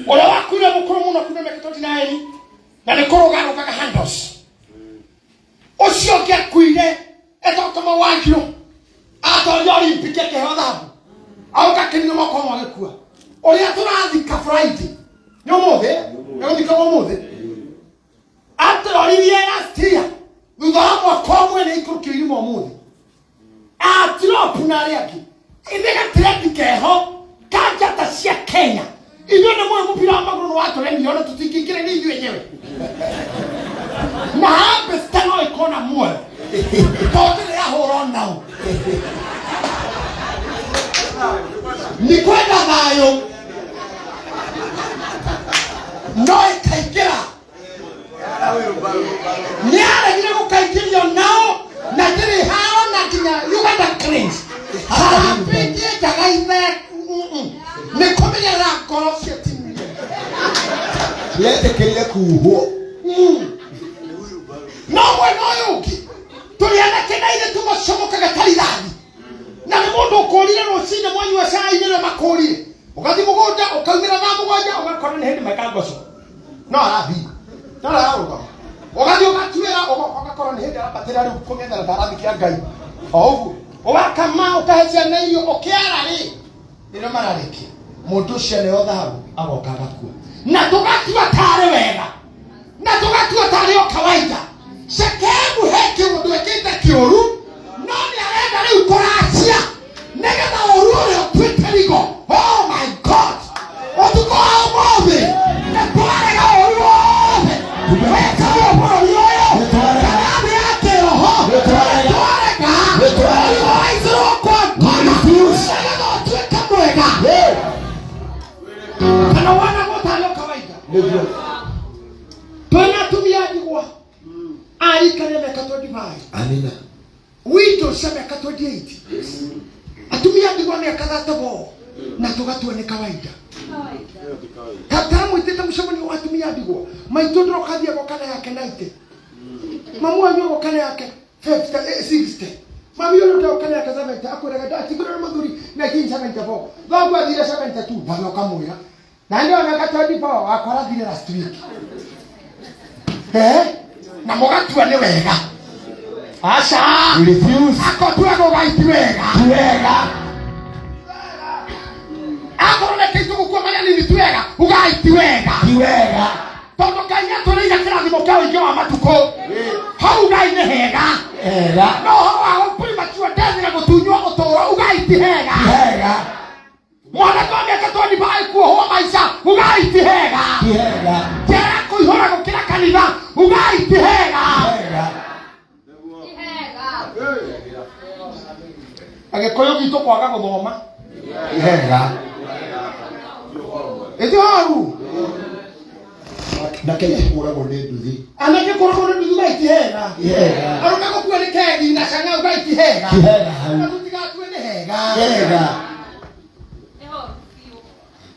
Ũrĩa wakuire mũkũrũ mũno akuire mĩaka 29 na nĩ kũrũgarũgaga handles. Ũcio ũngĩ akuire etagwo Kamau Wanjiru atoria Olympic akĩheo thahabu aũka akĩnina moko mo agĩkua. Ũrĩa tũrathika Friday nĩ ũmũthĩ, nĩgũthikagwo ũmũthĩ, atoririe last year thutha wa mwaka ũmwe nĩ ikũrũkio irima ũmũthĩ atiropu na arĩa angĩ ithĩ gatrendi keho ka njata cia Kenya. Ithuĩ nĩ mũĩ mũbira wa magũrũ nĩ watũremire ona tũtingĩingĩra nĩ ithuĩ enyewe na Harambee Star no ĩkorwo na muoyo tondũ ndĩrĩ yahũrwo nao nĩ kwenda thayũ no ĩkaingĩra. Nĩ aregire gũkaingĩrio nao na ndĩrĩ haro na nginya Uganda Cranes. Harambee ndĩendaga ithe nĩ kũmenyerera ngoro cia timu ĩyo. Yetĩkĩrire kuhwo. No mwena ũyũ ũngĩ tũrĩ anake na ithe tũmacomokaga ta rithathi na nĩ mũndũ ũkũrire rũcinĩ mwanyua cai nĩrĩo makũrire ũgathiĩ mũgũnda ũkaumĩra thaa mũgwanja ũgakora nĩ hĩndĩ meka ngoco no arathiĩ no ararũgama ũgathiĩ ũgatuĩra ũgoka ũgakora nĩ hĩndĩ arambatĩra rĩu kũng'ethera tarathi kĩa Ngai o ũguo ũgakama ũkahe ciana irio ũkĩara rĩ nĩrĩo mararĩkia mũndũ ũcio nĩo thahabu agoka agakua na tũgatua tarĩ wega na tũgatua tarĩ o kawaida. Shekemu he kĩũndũ ekĩte kĩũru no nĩ arenda rĩu kũracia nĩgetha ũru ũrĩa ũtuĩke rigo. Oh my God, ũtukũ wa ũmũthĩ nĩ twarega ũru wothe wĩkagwo bũrũri ũyũ kana thĩ ya kĩroho. Twarega ũru waicirwo kwa ngoma nĩgetha ũtuĩke mwega kana wonagwo tarĩ o kawaida. Twĩna atumia a ndigwa a rika rĩa mĩaka 25. Amina. Widow cia mĩaka 28, atumia a ndigwa mĩaka 34 na tũgatua nĩ kawaida. Taramwĩtĩte mũcemanio wa atumia a ndigwa maitũ ndĩroka thiaga kana yake 90, mamu wanyu agoka na yake 50, 60, mami ũyũ ũngĩ na yake 70, akwĩraga ndatigĩrwo nĩ mũthuri 1974, thoguo athire 72 nawe ũkamwĩra na ndio miaka 24 wakwa athire last week. Na mũgatua nĩ wega. Aca. We refuse. Akotua gũgaiti wega. Ti wega. Akorwo nĩ kĩitũ gũkua marĩa nini ti wega, ugai ti wega. Ti wega. Tondũ Ngai nĩatũrĩire kĩrathimo kĩa ũingĩ wa matukũ. Hau Ngai nĩ hega. Hega. No ũhoro wa premature death na gũtunywo ũtũũro ugai ti hega. Ti hega. Mwanake wa mĩaka 25 kuohwo maica ugai ti hega. Ti hega. Njera kũihũra gũkĩra kanitha ugai ti hega. Hega. Agĩkũyũ gitũ kwaga gũthoma. Ti hega. Ĩti horu. Na kenya kũragwo nĩ nduthi. Anake kũragwo nĩ nduthi ugai ti hega. Ti hega. Arũme gũkua nĩ kegi na cang'a ugai ti hega. Ti hega hau. Na tũtigatue nĩ hega. Hega.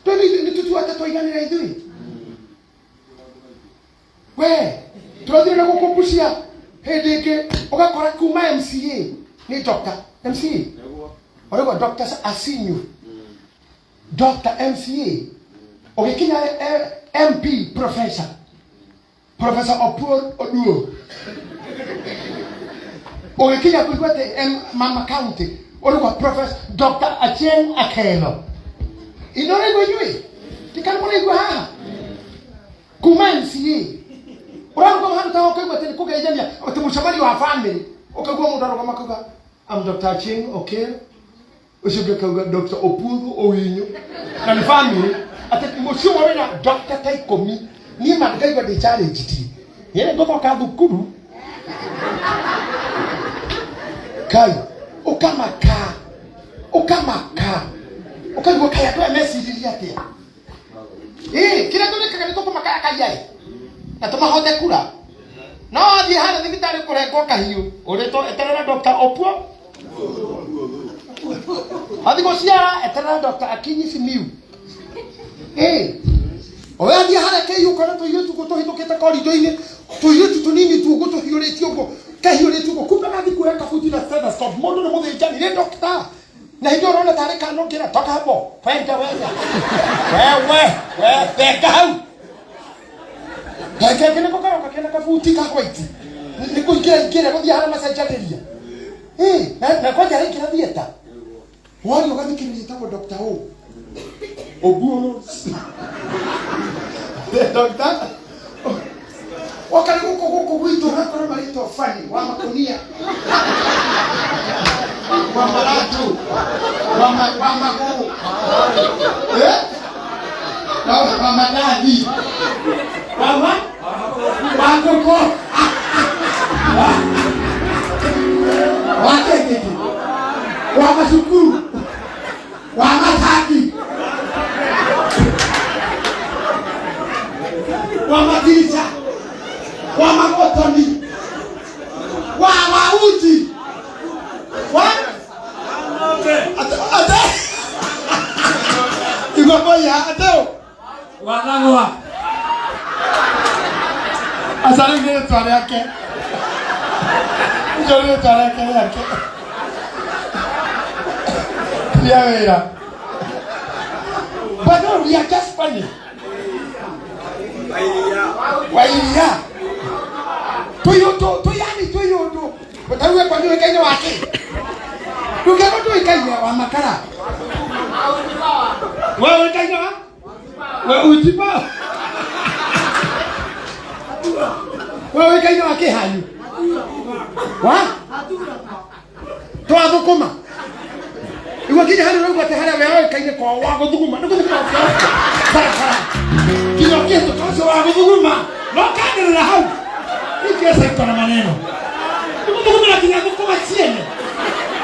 Twĩ nĩ tũtuate twaiganĩra ithuĩ. We tũrathire na gũkũ Busia hĩndĩ ĩngĩ ũgakora kuma MCA nĩ Dr. MCA ũrĩgwo Dr. Asinyu Dr. MCA ũgĩkinya MP Professor Professor Opuo Oduo ũgĩkinya kũigua atĩ Mama County ũrĩgwo Professor Dr. Achieng Akelo ino ũraigua inyuĩ tikana mũraigua haha kuma MCA ũrarũgama handũ ta ũkaigua atĩ nĩ kũgeithania atĩ mũcemanio wa family ũkaigua mũndũ arũgama akauga I'm Dr. Achieng Okello ũcio ũngĩ akauga Dr. Opuodho Owinyo na nĩ family atĩ mũciĩ ũmwe wĩna doctor ta ikũmi niĩ ma ngaigua ndĩ challenged niĩ nĩ ngũthoka thukuru kai ũkamaka ũkamaka ũkaigua kaĩ andũ aya meciririe atĩa. Kĩrĩa tũrĩkaga nĩ tũkũmakaya kaiyaĩ na tũmahote kura no wathiĩ harĩa thibitarĩ kũrengwo kahiũ ũrĩtwo eterera Dr. Opuo wathiĩ gũciara eterera Dr. Akinyi Simiyu. Ĩ ũrathiĩ harĩa kĩi ũkona tũirĩtu ũguo tũhĩtũkĩte korido-inĩ, tũirĩtu tũnini tu ũguo tũhiũrĩtie ũguo, kehiũrĩtie ũguo, kumbe gathiĩ kuoya kabuti na stethoscope. Mũndũ nĩ mũthĩnjani, nĩ doctor, na hĩndĩ ĩyo ũrona tarĩ kana ũngĩra toka hapo kwenda wega wewe we thenga hau gakenge nĩko karoka kena kabuti ka white nĩ kũingĩra ingĩra gũthiĩ harĩa macenjanĩria. Ĩ, na kwanja araingĩra theatre waria ũgathikĩrĩria tagwo Dr. O Obuoro Dr. Oka nĩ gũkũ gũkũ gwitũ ũgakora marĩtwa fani wa makonia wa maratu wa magũrũ, eh? Na wa mandathi wa ma wa ngũkũ wa kĩngĩkĩ wa macukuru wa matangi wa matirisha wa magotoni wa uji wa ate ate igomboya ateo Wanangwa. Aca rĩu nĩ rĩtwa rĩake, icio nĩ rĩtwa rĩake rĩa wĩra. But no, we are just funny. Wairia tuyũndũ tuyani tuyũndũ ũtauge kwa nĩũĩkaine wake ndũngĩkorwo ndũĩkaine wa makara we ũĩkaine wa we ujipa we ũĩkaine wa kĩhanyu wa twathũkũma igua kinya harĩa ũraigua atĩ harĩa we ũĩkaine kwa wa gũthuguma nĩ gũthuguma barabara kinya ũkĩhĩtũka ũcio wa gũthuguma no kanĩrĩra hau ikesa iko na maneno nĩ gũthugumĩra kinya thũkũma ciene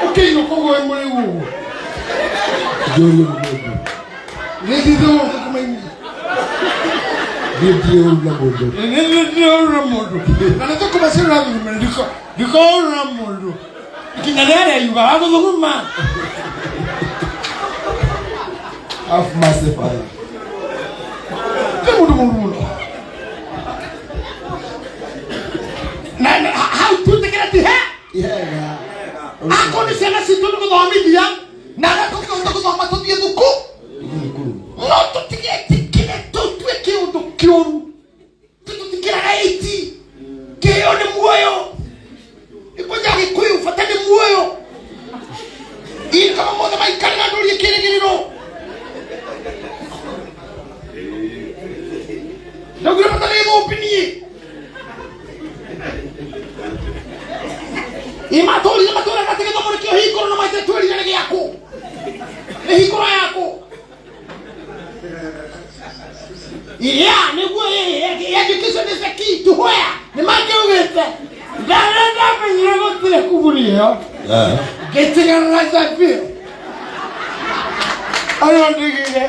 ũkĩinũka ũguo wĩ mũrĩu ũguo. Njũrio nĩ mũndũ. Nĩthithũgũ thũkũma-inĩ. Niĩ ndirĩ ũru na mũndũ. Nĩthithũgũ mũndũ na nĩ thũkũma ciĩ ũrathugumĩra ndiko ũru na mũndũ kinya rĩarĩa yuga wa gũthuguma. Have mercy, Father. Nĩ mũndũ mũru mũno na hau twĩtĩkĩre ti he Ihega. Akorwo nĩ ciana citũ nĩ gũthomithia na arĩa tũngĩhota gũthoma tũthiĩ thukuru Thukuru. no tũtigetĩkĩre tũtue kĩũndũ kĩũru tũtũtikĩraga ĩti kĩheo nĩ muoyo ĩkũnja gĩkũyũ bata nĩ muoyo ikama mothe maikarĩra ndũrie kĩrĩgĩrĩro ndaugire bata nĩ thũmbi niĩ imatũrire matũraga atĩ gĩthomo nĩkĩo hingũro na maithe twĩrire nĩ gĩaku nĩ hingũro yaku. Yeah, nĩguo education is the key to where nĩ mangĩugĩte ndarĩa ndamenyire gũtirĩ kuburi ĩyo ngĩtigana na Shapiro ona ndigire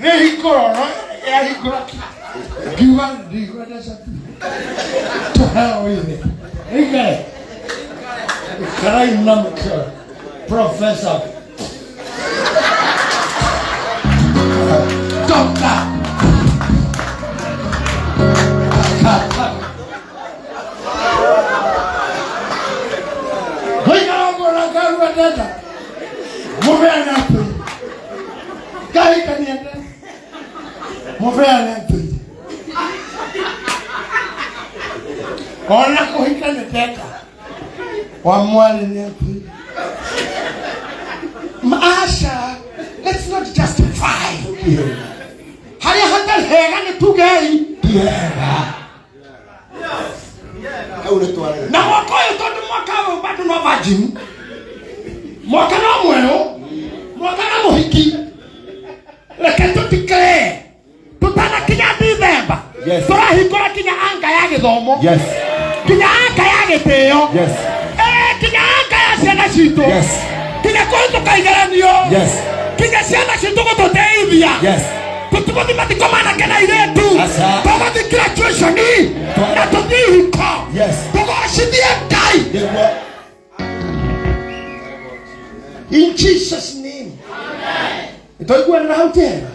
nĩ hingũro no yahingũra ngiuga ndigwenda Shapiro tũheo ithe ikare ikarai na mũkĩo professor doctor ngoikara ũguo na ngarua ndenda mũbeane atũire ngahikania ndenda mũbeane atũire ona kũhika nĩ ndenda wa mwarĩ nĩ atũire. Asha, let's not justify harĩa hatarĩ hega nĩ tugei ti hega. Hau nĩ twarega. Na mwaka ũyũ tondũ mwaka ũyũ bado no virgin, mwaka no mwerũ, mwaka no mũhiki, reke tũtikĩrĩe tũtanakinya Dithemba. Yes. Tũrahingũra kinya anga ya gĩthomo, Yes. kinya anga ya gĩtĩo, Yes. Kinya anga ya ciana citũ, Yes. kinya kũhĩtũka igeranio, Yes. kinya ciana citũ gũtũteithia. Yes. Tũtigũthiĩ mathiko manake na airĩtu, Aca. tũgũthiĩ graduation na tũthiĩ ihiko, Yes. tũgocithie Ngai. Nĩguo. In Jesus' name. Twaiguanĩra hau tena.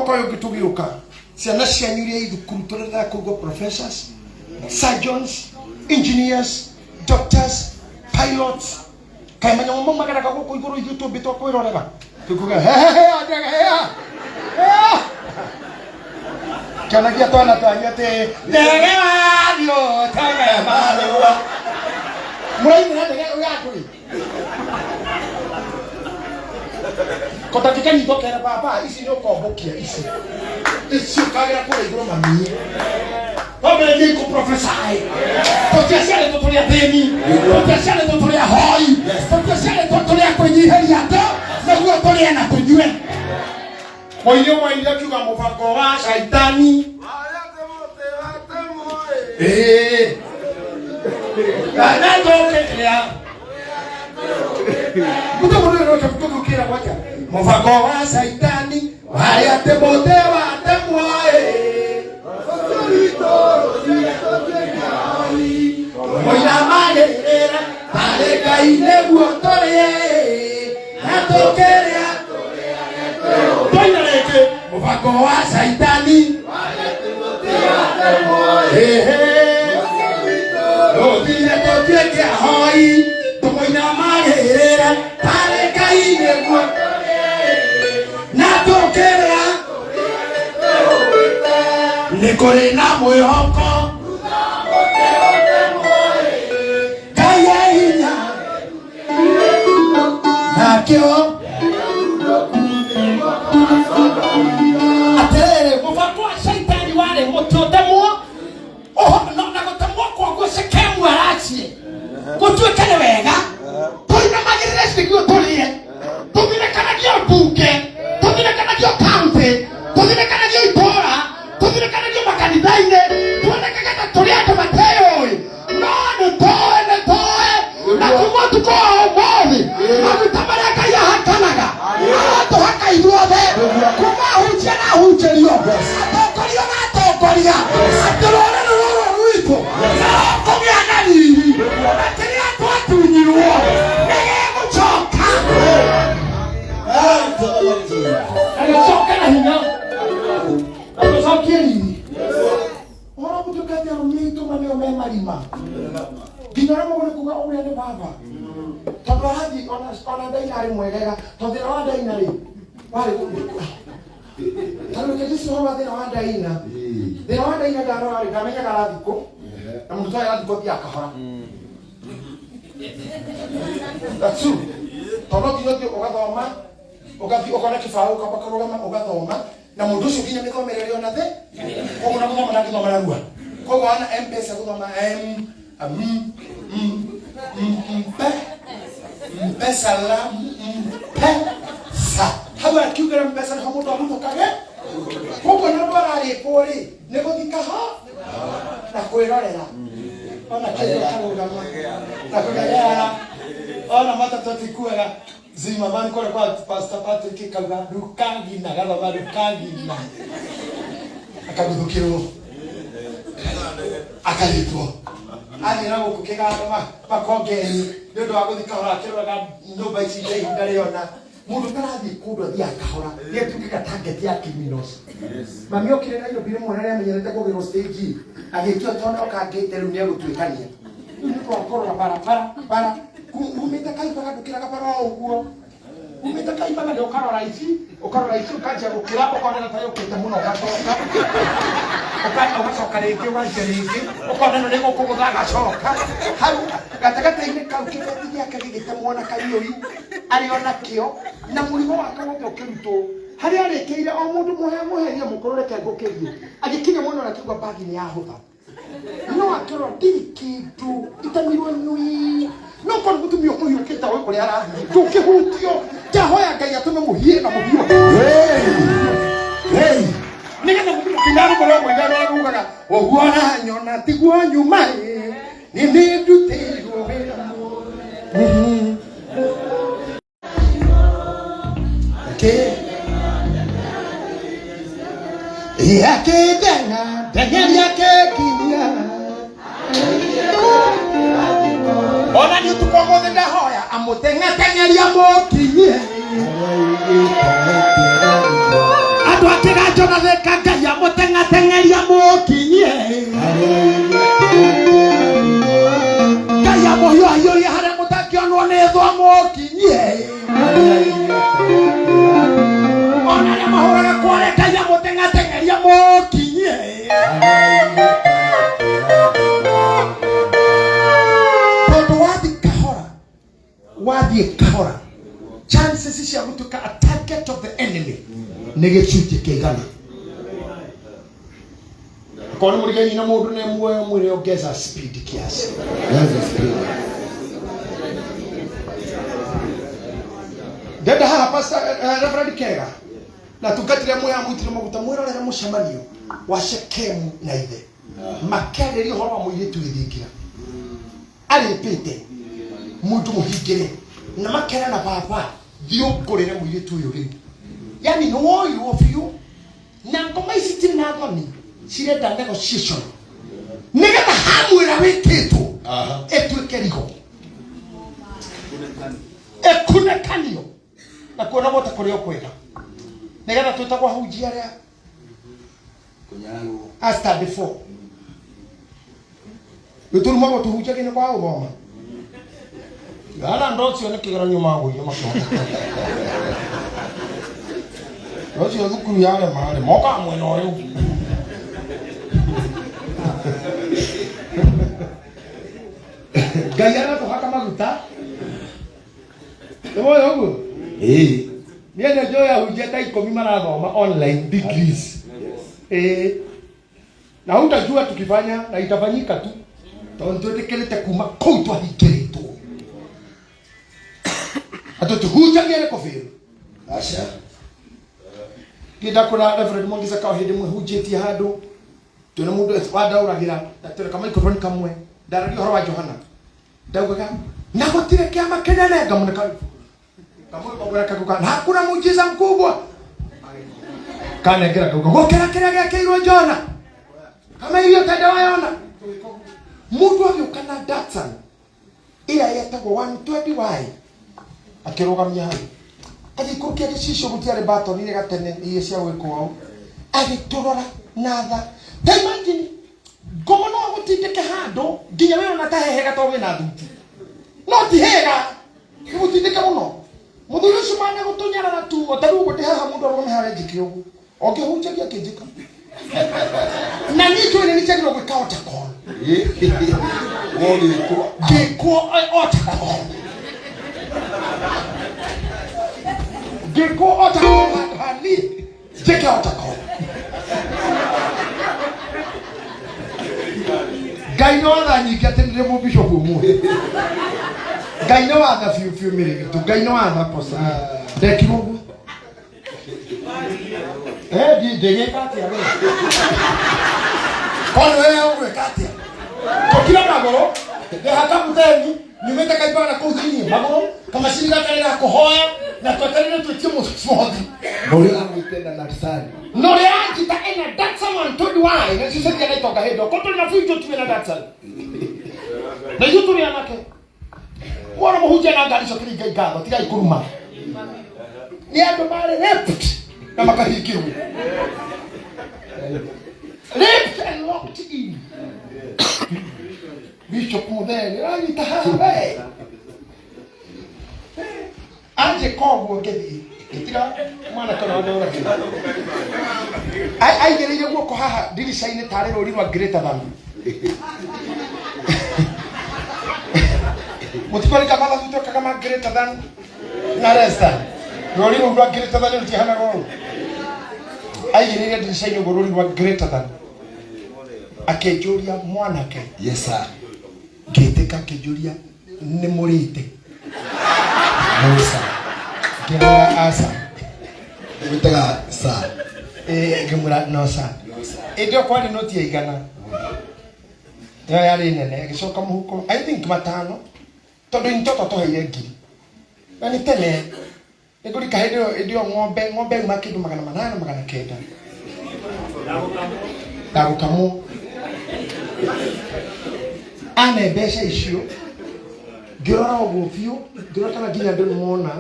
Mwaka ũyũ ũngĩ tũgĩũka, ciana cianyu iria i thukuru tũrenda kũigua professors, surgeons, engineers, doctors, pilots. Kaĩ manyamũ mau mageraga gũkũ igũrũ ithuĩ tũmbĩtwo kwĩrorera tũkuga hea kĩonagia twana twanyu atĩ ndege wathiũ teme marũa mũrainĩra ndege ya andũ ĩ kotangĩkanyitwo kera baba ici nĩ ũkombũkia ici ici ũkagera kũrĩa igũrũ mami twambĩrĩrie kũprofesai tũtiaciarĩtwo tũrĩ athĩni, tũtiaciarĩtwo tũrĩ ahoi, tũtiaciarĩtwo tũrĩ a kwĩnyihĩria andũ nĩguo tũrĩe na tũnyue. Mũini ũmwe ainire akiuga mũbango wa caitani ĩĩ na tũkĩrĩa mũtĩ mũndũ ũyũ tũgũkĩra gwatĩa mũbango wa caitani warĩ atĩ mũtĩ watemwo ĩĩ mũinamagĩrĩra tarĩ Ngai nĩguo tũrĩe na tũkĩrĩa twaina rĩngĩ mũbango wa caitani ĩhĩ rũthire tũtuĩke ahoi tũmũinamagĩrĩra tarĩ Ngai nĩguo na tũkĩrĩa nĩ kũrĩ na mwĩhoko Ngai e hinya nakĩo atĩrĩrĩ mũbango wa caitani warĩ mũtĩ ũtemwo na gũtemwo kwaguo Shekemu aracie gũtuĩke nĩ wega tũinamagĩrĩre nĩguo tũrĩe tũthirekanagio mbunge, tũthirekanagio kaunti, tũthirekanagio itũũra, tũthirekanagio makanitha-inĩ, tuonekaga ta tũrĩ andũ mateyũĩ, no nĩ tũĩ, nĩ tũĩ na kuma ũtukũ wa ũmũthĩ maguta marĩa Ngai ahakanaga arotũhaka ithuothe, kuma ahunjia na ahunjĩrio, atongoria na atongoria, atĩ rũrĩrĩ rũrũ rwitũ nĩrũkũgĩa na riri na kĩrĩa twatunyirwo nĩgĩgũcoka na gĩcoke na hinya na tũcokie riri. Ũhoro gũtuĩka atĩ arũme aitũ manĩo me marima nginya ũrĩa mũgũrĩ kuga ũrĩa nĩ baba tondũ arathiĩ ona ndaina arĩ mwegega tondũ thĩna wa ndaina rĩ warĩ tondũ reke njĩcie ũhoro wa thĩna wa ndaina. Thĩna wa ndaina ndarora rĩ ndamenyaga arathiĩ kũ na mũndũ toĩ arathiĩ kũ athiaga kahora. That's true. Tondũ no nginya ũthiĩ ũgathoma, ũgathiĩ ũkona kĩbaũ ũkamba kũrũgama ũgathoma na mũndũ ũcio nginya mĩthomere ĩrĩ ona thĩ koguo na gũthoma ndangĩthoma narua koguo wana mpesa gũthoma m m m m mpe mpesa la mpesa hau akiugĩra mpesa nĩho mũndũ aguthũkage koguo na ũndũ ararĩpwo rĩ nĩ gũthika ho na kwĩrorera ona kĩndũ karũgama na kũgereara ona matatũ tikuaga Zimmerman kũrĩa kwa Pastor Patrick kauga rukagina gathoma rukagina akaguthũkĩrwo akarĩtwo athiĩ na gũkũ kĩganda makongeni nĩ ũndũ wa gũthiĩ kahora akĩroraga nyũmba ici ndaihu ndarĩ ona mũndũ ũtarathiĩ kũndũ athiaga kahora nĩ atuĩkaga target ya criminals. Mami okire Nairobi rĩmwe na nĩamenyerete kũgĩrwo stage agĩtua tondũ okangĩte rĩu nĩegũtuĩkania rĩu nĩ kũrora barabara bara umĩte Kaimbaga ndũkĩraga bara o ũguo umĩte Kaimbaga nĩ ũkarora ici ũkarora ici ũkanjia gũkĩra ũkonera ta yũkĩte mũno ũgacoka ũgacoka rĩngĩ ũganjia rĩngĩ ũkona ĩno nĩ gũkũgũtha agacoka hau gatagatĩ-inĩ kau kĩbeti gĩake gĩgĩtemwo na kariũi arĩ ona kĩo na mũrigo wake wothe ũkĩrutwo harĩa arĩkĩire o mũndũ mũherie mũkũrũ reke ngũkĩrie agĩkinya mwena ũrĩa akĩigua bagi nĩ yahũtha no akĩrora ndirĩ kĩndũ itemirwo nyui no korwo mũtumia ũkũhiũkĩte ũĩ kũrĩa arathiĩ ndũngĩhutio ndahoya Ngai atũme mũhiĩ na mũhiũke nĩgetha mũthiĩ mũkĩina rũmwe rwa mũiga rũrĩa rugaga ũguo ũranyona tiguo nyuma ĩ nĩ nĩndutĩirwo wĩra mũru. Yakĩndeng'a ndeng'eria kĩnginya ona nĩ ũtukũ ũmũthĩ ndahoya amũteng'ateng'eria mũkinyie andũ a kĩganjo. Jonathan Ngai amũteng'ateng'eria mũkinyie. Ngai amũhiũhahiũrie harĩa mũtangĩonwo nĩ thũ amũkinyie. Ona arĩa mahũraga kware Ngai amũteng'ateng'eria mũkinyie. Tondũ wathiĩ kahora, wathiĩ kahora, chances cia gũtuĩka a target of the enemy nĩ gĩcunjĩ kĩa igana. Korwo nĩ mũrigaini na mũndũ nĩ muoyo mwĩre ongeza speed kiasi. Ongeza speed. Ndenda haha pastor Reverend Kega na tungatire muya mwitire maguta mwirorere mucemanio wa Shekemu na ithe makĩarĩria ũhoro wa mũirĩtu gĩthingira arĩpĩte mũndũ mũhingĩre na makerana baba thiĩ ũngũrĩre mũirĩtu ũyũ rĩu yani nĩ woirwo biũ na ngoma ici itirĩ na thoni cirenda negotiation nĩgetha hamwĩra wĩkĩtwo Aha. ĩtuĩke rigo ĩkunekanio na kuonagwo ta kũrĩ o kwega nĩgetha twĩtagwo ahunjia arĩa Kũnyararwo. a study for gĩtũrumagwo tũhunjagie nĩ kwaga gũthoma ana andũ acio nĩ kĩgeranio magũire makĩhota ũcio thukuru yarema rĩ mokaga mwena ũyũ Ngai aratũhaka maguta nĩ woĩ ũguo Ĩĩ. niĩ nĩ njũĩ ahunjia ta ikũmi marathoma online degrees ĩĩ na hutajua tukifanya na itafanyika tu tondũ twĩtĩkĩrĩte kuma kũu twahingĩrĩtwo atĩ tũhunjagie nĩ kũbĩrwo Aca. niĩ ndakũra Reverend Mwangi Sakao hĩndĩ ĩmwe hunjĩtie handũ twĩna mũndũ wandaũragĩra na twĩna kamicrophone kamwe ndararia ũhoro wa Johana ndaugaga na gũtirĩ kĩama kĩnene ngamũneka kamwe kaguka na hakuna muujiza mkubwa kanengera kauga gũkĩra kĩrĩa gĩakĩirwo Jona kama irio tende wayona mũndũ agĩũka na Datsun ĩrĩa yetagwo 120Y akĩrũgamia hau agĩikũrũkia gĩcicio gũtiarĩ batoni ĩrĩa gatene iria cia gwĩkwo ũũ agĩtũrora na tha ta imagine ngoma no agũtindĩke handũ nginya we ona ta hehega tondũ wĩna thuti no ti hega nĩgũtindĩke mũno mũthuri ũcio mana gũtũnyarara tu o ta rĩu ũguo ndĩ haha mũndũ arũgame harĩa njĩke ũguo ũngĩhunjagia akĩnjĩka na niĩ njũĩ nĩ njagĩrĩirwo gwĩka altar call Ĩĩ. Wogĩkwo. ngĩkwo altar call ngĩkwo altar call handũ ha niĩ njĩke altar call Ngai nĩ watha nyingĩ atĩ nĩ mũbishopu ũmũthĩ Ngai nĩ watha biũ biũ mĩrĩ itũ Ngai nĩ watha kosa ndekirwo ũguo Eh, ndiĩ ndĩgĩka atĩa we kwani wewe ũgwĩka atĩa tũkire magũrũ ndĩhaka mũtheni nyumĩte kaibana kũu thĩiniĩ magũrũ kamacini gaka nĩ gakũhoya na twetereire twĩtie mũhothi Na ũrĩa amwĩte na Narsari. no rĩa anjita ĩna Datsun 120Y na ciceria na itonga hĩndĩ ĩyo tũrĩ na biũ tuĩ na Datsun na ithuĩ tũrĩ anake wona mũhunjia na ngari icio kĩringa ngatho tigai kũruma nĩ andũ marĩ raped na makahingĩrwo raped and locked in Bishop Muthee nĩranyita haha we anjĩka ũguo ngĩthiĩ ngĩtiga mwanake ũrĩa wandũragĩra aigĩrĩire guoko haha ndirica-inĩ tarĩ rũri rwa greater than mũtikwarika mathabu twekaga ma greater than na less than rũri rũu rwa greater than rũtihanaga ũũ aigĩrĩire ndirica-inĩ ũguo rũri rwa greater than akĩnjũria mwanake Yes sir. ngĩtĩka akĩnjũria nĩ mũrĩte No sir. ngĩmwĩra aca Wĩtaga sir. Ĩĩ, ngĩmwĩra no sir No sir. ĩndĩ ĩyo kwarĩ noti ya igana ĩyo yarĩ nene ĩgĩcoka mũhuko i think matano tondũ nitoto tũheire ngiri na nĩ tene nĩngũrika hĩndĩ ĩyo hĩndĩ ĩyo ng'ombe ng'ombe yuma kĩndũ 800 900 ndagũkamwo ane mbeca icio ngĩrora ũguo biũ ngĩrora kana nginya andũ nĩmona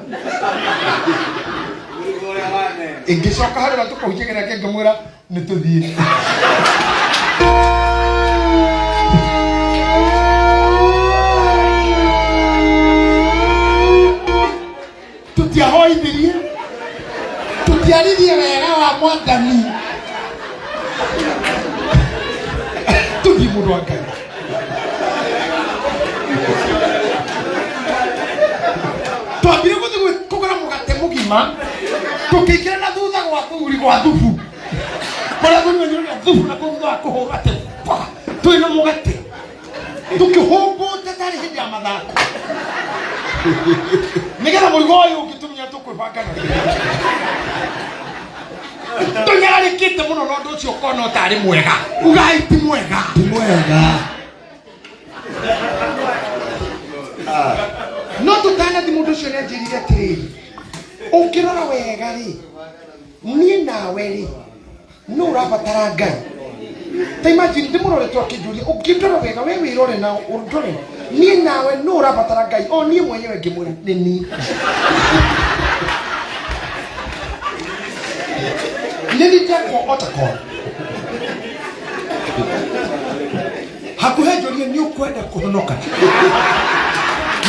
Ingĩcoka harĩa tũkahunjagia nake ngĩmwĩra nĩ tũthiĩ. Tũtiahoithirie, tũtiaririe wega wa Mwathani. Tũthiĩ mũndũ wa Ngai. Twambire gũthiĩ kũgũra mũgate mũgima, tũkĩingĩra na thutha gwa thuri gwa thubu. Kũrĩa thuri manyuaga thubu na kũu thutha wa kũhũrwo atĩ pa, twĩna mũgate. Tũkĩhũmbũte tarĩ hĩndĩ ya mathako. Nĩgetha mũrigo ũyũ ũngĩ tũmenye tũkwĩbanga na tũnyararĩkĩte mũno na ũndũ ũcio ũkona ũtarĩ mwega. Ugai ti mwega. Ti mwega. No tũtanathi mũndũ ũcio nĩanjĩrire atĩrĩrĩ, ũngĩrora wega rĩ, niĩ nawe rĩ, nũ ũrabatara Ngai? Ta imagine ndĩmũrorete akĩnjũria, ũngĩndora wega we wĩrore na ũndore, niĩ nawe nũ ũrabatara Ngai? O niĩ mwenyewe ngĩmwĩra nĩ niĩ. Nĩ niĩ ndekwo otakon. Hakuhĩ njũrie nĩ ũkwenda kũhonoka?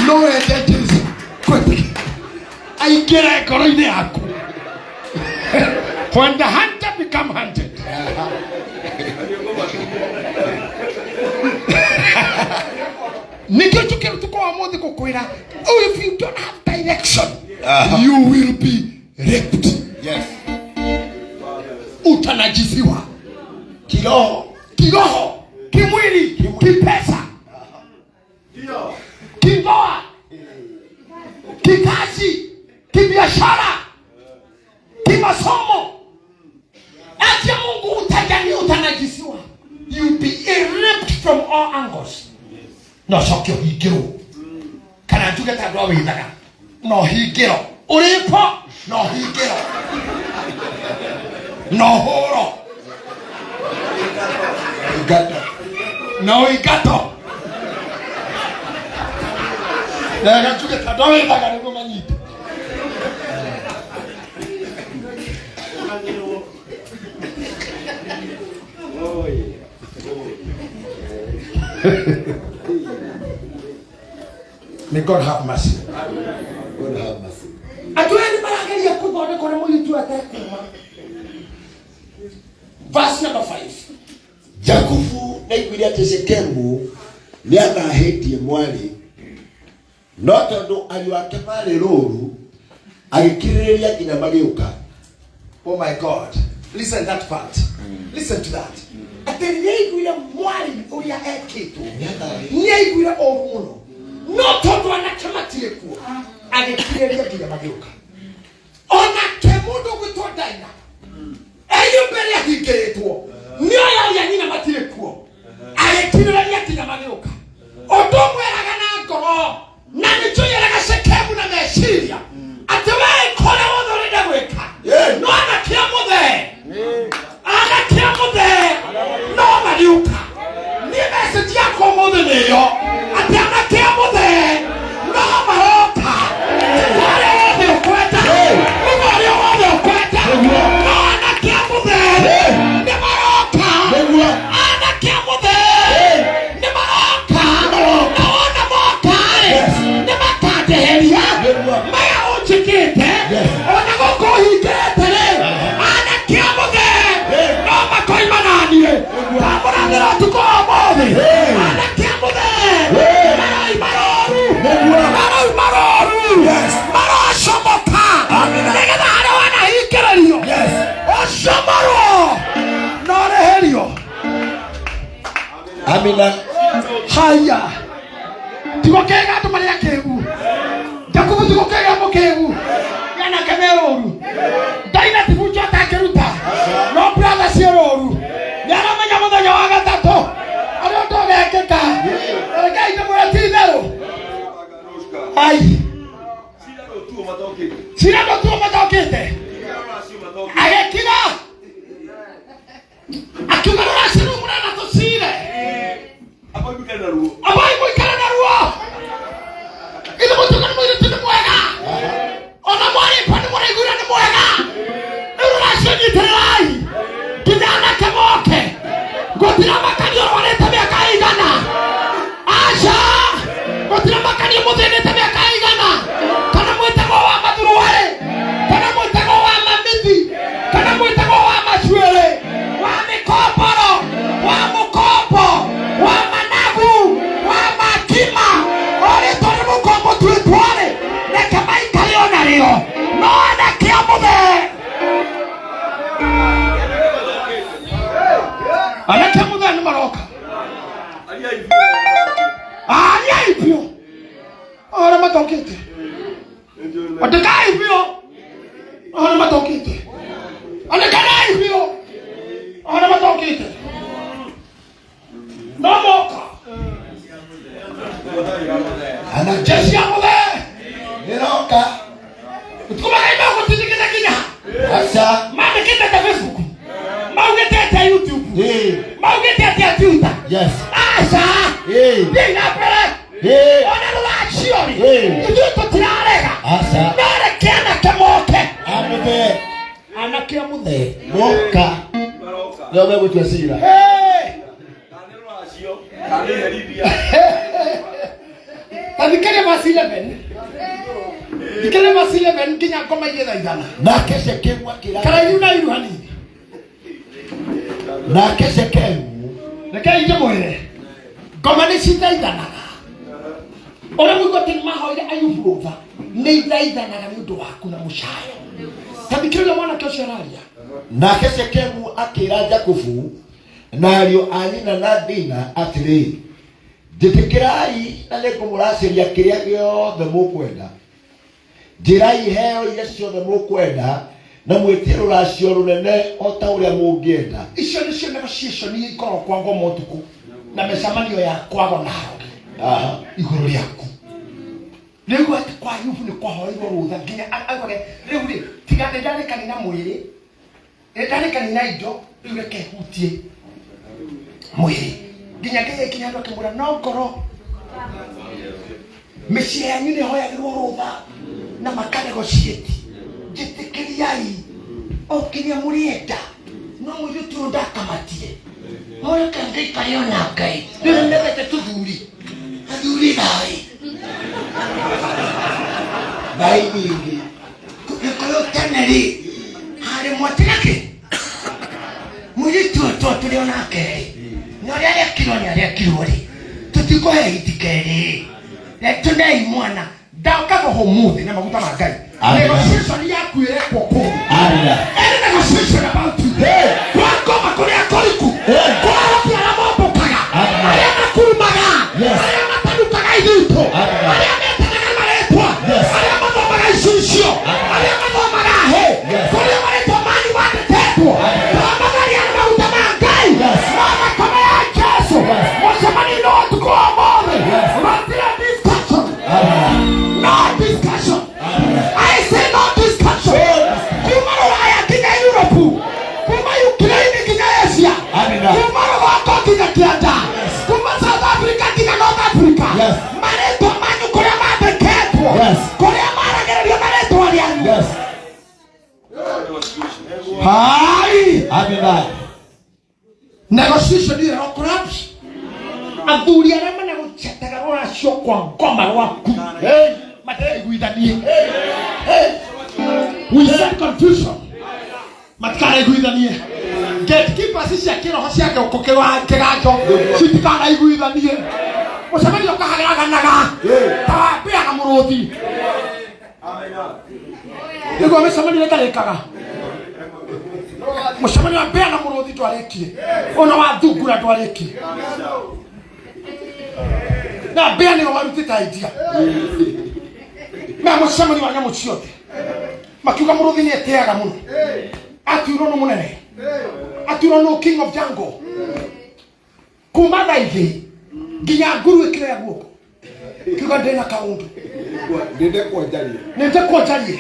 No wende Jesu kwĩtĩkĩra aingĩre ngoro-inĩ yaku. When the hunter become hunted. Nikĩo njũkĩra ũtukũ wa mũthĩ gũkwĩra, oh, if you don't have direction, you will be raped. Yes. Utanajisiwa Kiroho. kiroho, kimwili, kipesa, kindoa, kikazi, kibiashara, kimasomo. Acha Mungu utajani, utanajisiwa. You be raped from all angles. No coke ũhingĩrwo kana njuge ta andũ a wĩthaga no hingĩro ũrĩpo no hingĩro no hũro Ingata. no ingato na njuge ta andũ a wĩthaga nĩguo manyite. May God have mercy. God have mercy. Andũ aya nĩ marageria kũthondekwo na mũirĩtu atekuma. Verse number 5. Jakubu nĩaiguire atĩ Shekemu nĩathahĩtie mwarĩ, no tondũ ariũ ake marĩ rũũru, agĩkirĩrĩria nginya magĩũka. Oh my God. Listen that part. Listen to that. Atĩ nĩaiguire mwarĩ ũrĩa ekĩtwo. Nĩaiguire ũru mũno. No tondũ anake matirĩ kuo, agĩkirĩrĩria nginya magĩũka. Onake mũndũ ũgwĩtwo Daina, eyo mbere ahingĩrĩtwo, nĩoĩ arĩa nyina matirĩ kuo, agĩkirĩrĩria nginya magĩũka. Ũndũ ũmwe eraga na ngoro, na nĩnjũĩ eraga Shekemu na meciria, atĩ we kũrĩa wothe ũrenda gwĩka, no anake a mũthee, anake a mũthee no magĩũka. Niĩ message yakwa ũmũthĩ nĩyo atĩ anake a mũthee no maroka. Ũrĩa wothe ũkwenda, uga ũrĩa wothe ũkwenda, no anake a mũthee nĩ maroka. Anake a mũthee nĩ maroka. Na wona moka-rĩ, nĩ makandeheria maya ũnjĩkĩte, ona gũkũ ũhingĩrĩte-rĩ, anake a mũthee no makoima na niĩ. Ndamũrathĩra ũtukũ wa ũmũthĩ, anake a mũthee maroima rũru, maroima rũru, marocomoka, nĩgetha harĩa wanahingĩrĩrio ũcomorwo na ũrĩhĩrio. Amina. Haya, tigũkĩga andũ marĩ akĩgu, Jakubu tigũkĩga mũkĩgu, anake me rũru, Daina ti bunjo atangĩruta, no brother ciĩ rũru, nĩaramenya mũthenya wa gatatũ arĩa ũndũ ũgekĩka. Rekei ndĩmwĩre ti itherũ. Ai, cira ndũtuo matokĩte, agĩkira akiuga rũraciru mũrenda tũcire abai mũikare na ruo. Ithe mũtuga nĩ mũirĩtu nĩ mwega, ona mwarĩpa nĩ mũraiguire nĩ mwega. Arĩa matokĩte. Andĩkai biũ. Arĩa matokĩte. Andĩkanai biũ. Arĩa matokĩte. No moka. Anake Jeshi ya mũthee. nĩroka. Ũtukũ magai magũtindĩkĩte nginya. Aca. Mandĩkĩte ta Facebook. Maugĩte atĩa YouTube. Ĩĩ. Maugĩte atĩa Twitter. Yes. Aca. Ĩĩ. Thiĩ na mbere. Ĩĩ. Ona rũracio-rĩ. Ĩĩ. Ithuĩ tũtirarega. Aca. No reke anake moke. Amũthee. Anake a mũthee. Moka. Nĩo megũtua cira. Hey! Tathikĩrĩria verse 11. Thikĩrĩria verse 11 nginya ngoma igĩthaithana. Nake Shekemu akĩra Karaihu na iru hanini. Nake Shekemu Rekei ndĩmwĩre. Ngoma nĩ cithaithanaga. Ũrĩa mũigua atĩ nĩmahoire Ayubu rũtha nĩ ithaithanaga nĩ ũndũ waku na mũcayo. Tathikĩrĩria mwanake ũcio araria. Nake Shekemu akĩra Jakubu na ariũ a nyina na Dina atĩrĩ, njĩtĩkĩrai na nĩngũmũracĩria kĩrĩa gĩothe mũkwenda. Njĩrai iheo iria ciothe mũkwenda na mwĩtie rũracio rũnene o ta ũrĩa mũngĩenda. Icio nĩcio negotiation iria ikoragwo kwa ngoma ũtukũ na mĩcemanio ya kwago na harogi. Aha. Igũrũ rĩaku. Rĩu atĩ kwa Ayubu nĩ kwahoirwo rũtha nginya augage rĩu rĩ tiga nĩ ndarĩkani na mwĩrĩ nĩ ndarĩkani na indo rĩu reke hutie mwĩrĩ nginya nginya ikinya andũ akĩmwĩra no ngoro mĩciĩ yanyu nĩ hoyagĩrwo rũtha na makanegotiate njĩtĩkĩriai o kinya mũrĩenda no mũirĩtu ũyũ ndakamatie oreke ngaikare ona Ngai rĩu nĩmethete tũthuri athuri naĩ Ngai nyingĩ. Gĩkũyũ tene rĩ harĩ mwatigakĩ mũirĩtu ũyũ to tũrĩ onake rĩ na ũrĩa arekirwo nĩ arekirwo rĩ tũtikũhe hiti kerĩ rĩ tũnei mwana ndakaga ũmũthĩ na maguta ma Ngai Amen. negotiation yaku ĩrekwo kũu Amen. Any negotiation about you Hey. kwa ngoma kũrĩa kũriku Hey. kwa aroki arĩa mombũkaga Amen. arĩa makurumaga Yes. arĩa matanukaga ithitũ Amen. arĩa metanaga marĩtwa Yes. arĩa mathomaga icicio Amen. arĩa mathomaga hĩ Yes. kũrĩa marĩtwa manyu mandĩkĩtwo Amen. twamagaria na maguta ma Ngai Yes. na thakame ya Jesu Yes. mũcemanio-inĩ wa ũtukũ wa ũmũthĩ Yes. gũtirĩ discussion Amen. no discussion Amen. I say no discussion. Kuma Rũraya nginya Europe, kuma Ukraine nginya Asia, Amen. kuma rũgongo nginya kĩanda, kuma South Africa nginya North Africa. Yes. Marĩtwa manyu kũrĩa mandĩkĩtwo, Yes. kũrĩa maragĩrĩrio na rĩtwa rĩanyu. Yes. Hai. Amen. Negotiation ĩyo corrupt. Athuri arĩa managũchetaga rũracio kwa ngoma rwaku. Hey. Matikaiguithanie. We send confusion. Matikanaiguithanie. Gatekeepers cia kĩroho cia kĩganjo citikanaiguithanie. Mũcemanio ũkaharaganaga ta wambĩaga mũrũthi. Nĩguo mĩcemanio ĩtarĩkaga. Mũcemanio wa mbĩa na mũrũthi ndwarĩkire. Ona wa thungura ndwarĩkire. Na mbĩa nĩo warutĩte idea. Na mũcemanio wa nyamũ ciothe. Makiuga mũrũthi nĩ etĩaga mũno. Atuirwo nĩ mũnene. Atuirwo nĩ king of jungle. Kuma thaa igĩrĩ nginya nguru ĩkĩoya guoko. Kiuga ndĩna kaũndũ. Ndĩndekwo njarie. Nĩndekwo njarie.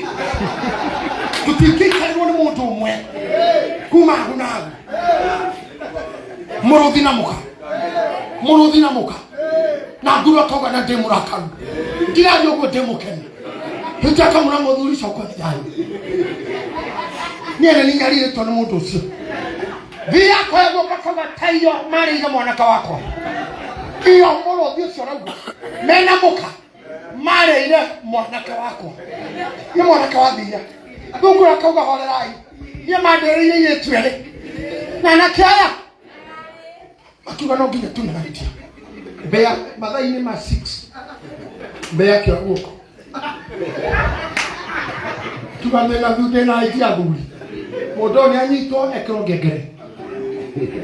Tũtingĩikarĩrwo nĩ mũndũ ũmwe. Kuma hagu na hagu. Mũrũthi na mũka. Mũrũthi na mũka. Na nguru akauga na ndĩ mũrakaru. Ndirathiĩ ũguo ndĩ mũkenu. Hĩndĩ akamũra mũthuri coka nĩ thayũ. Niĩ nĩ nyarirĩtwo nĩ mũndũ ũcio. Thiĩ akoya guoko akauga ta iyo marĩire mwanake wakwa. Iyo mũrũthi ũcio ũrauga mena mũka marĩire mwanake wakwa. Nĩ mwanake wa thia. Thungura akauga horerai. Niĩ mandĩrĩire airĩtu erĩ. Na anake aya makiuga no nginya tuneganĩtie. Mbea mathaa-inĩ ma 6. Mbea akĩoya guoko. Kiuga ndĩna ndĩna idea athuri. Mũndũ ũyũ nĩanyitwo ekĩrwo ngengere.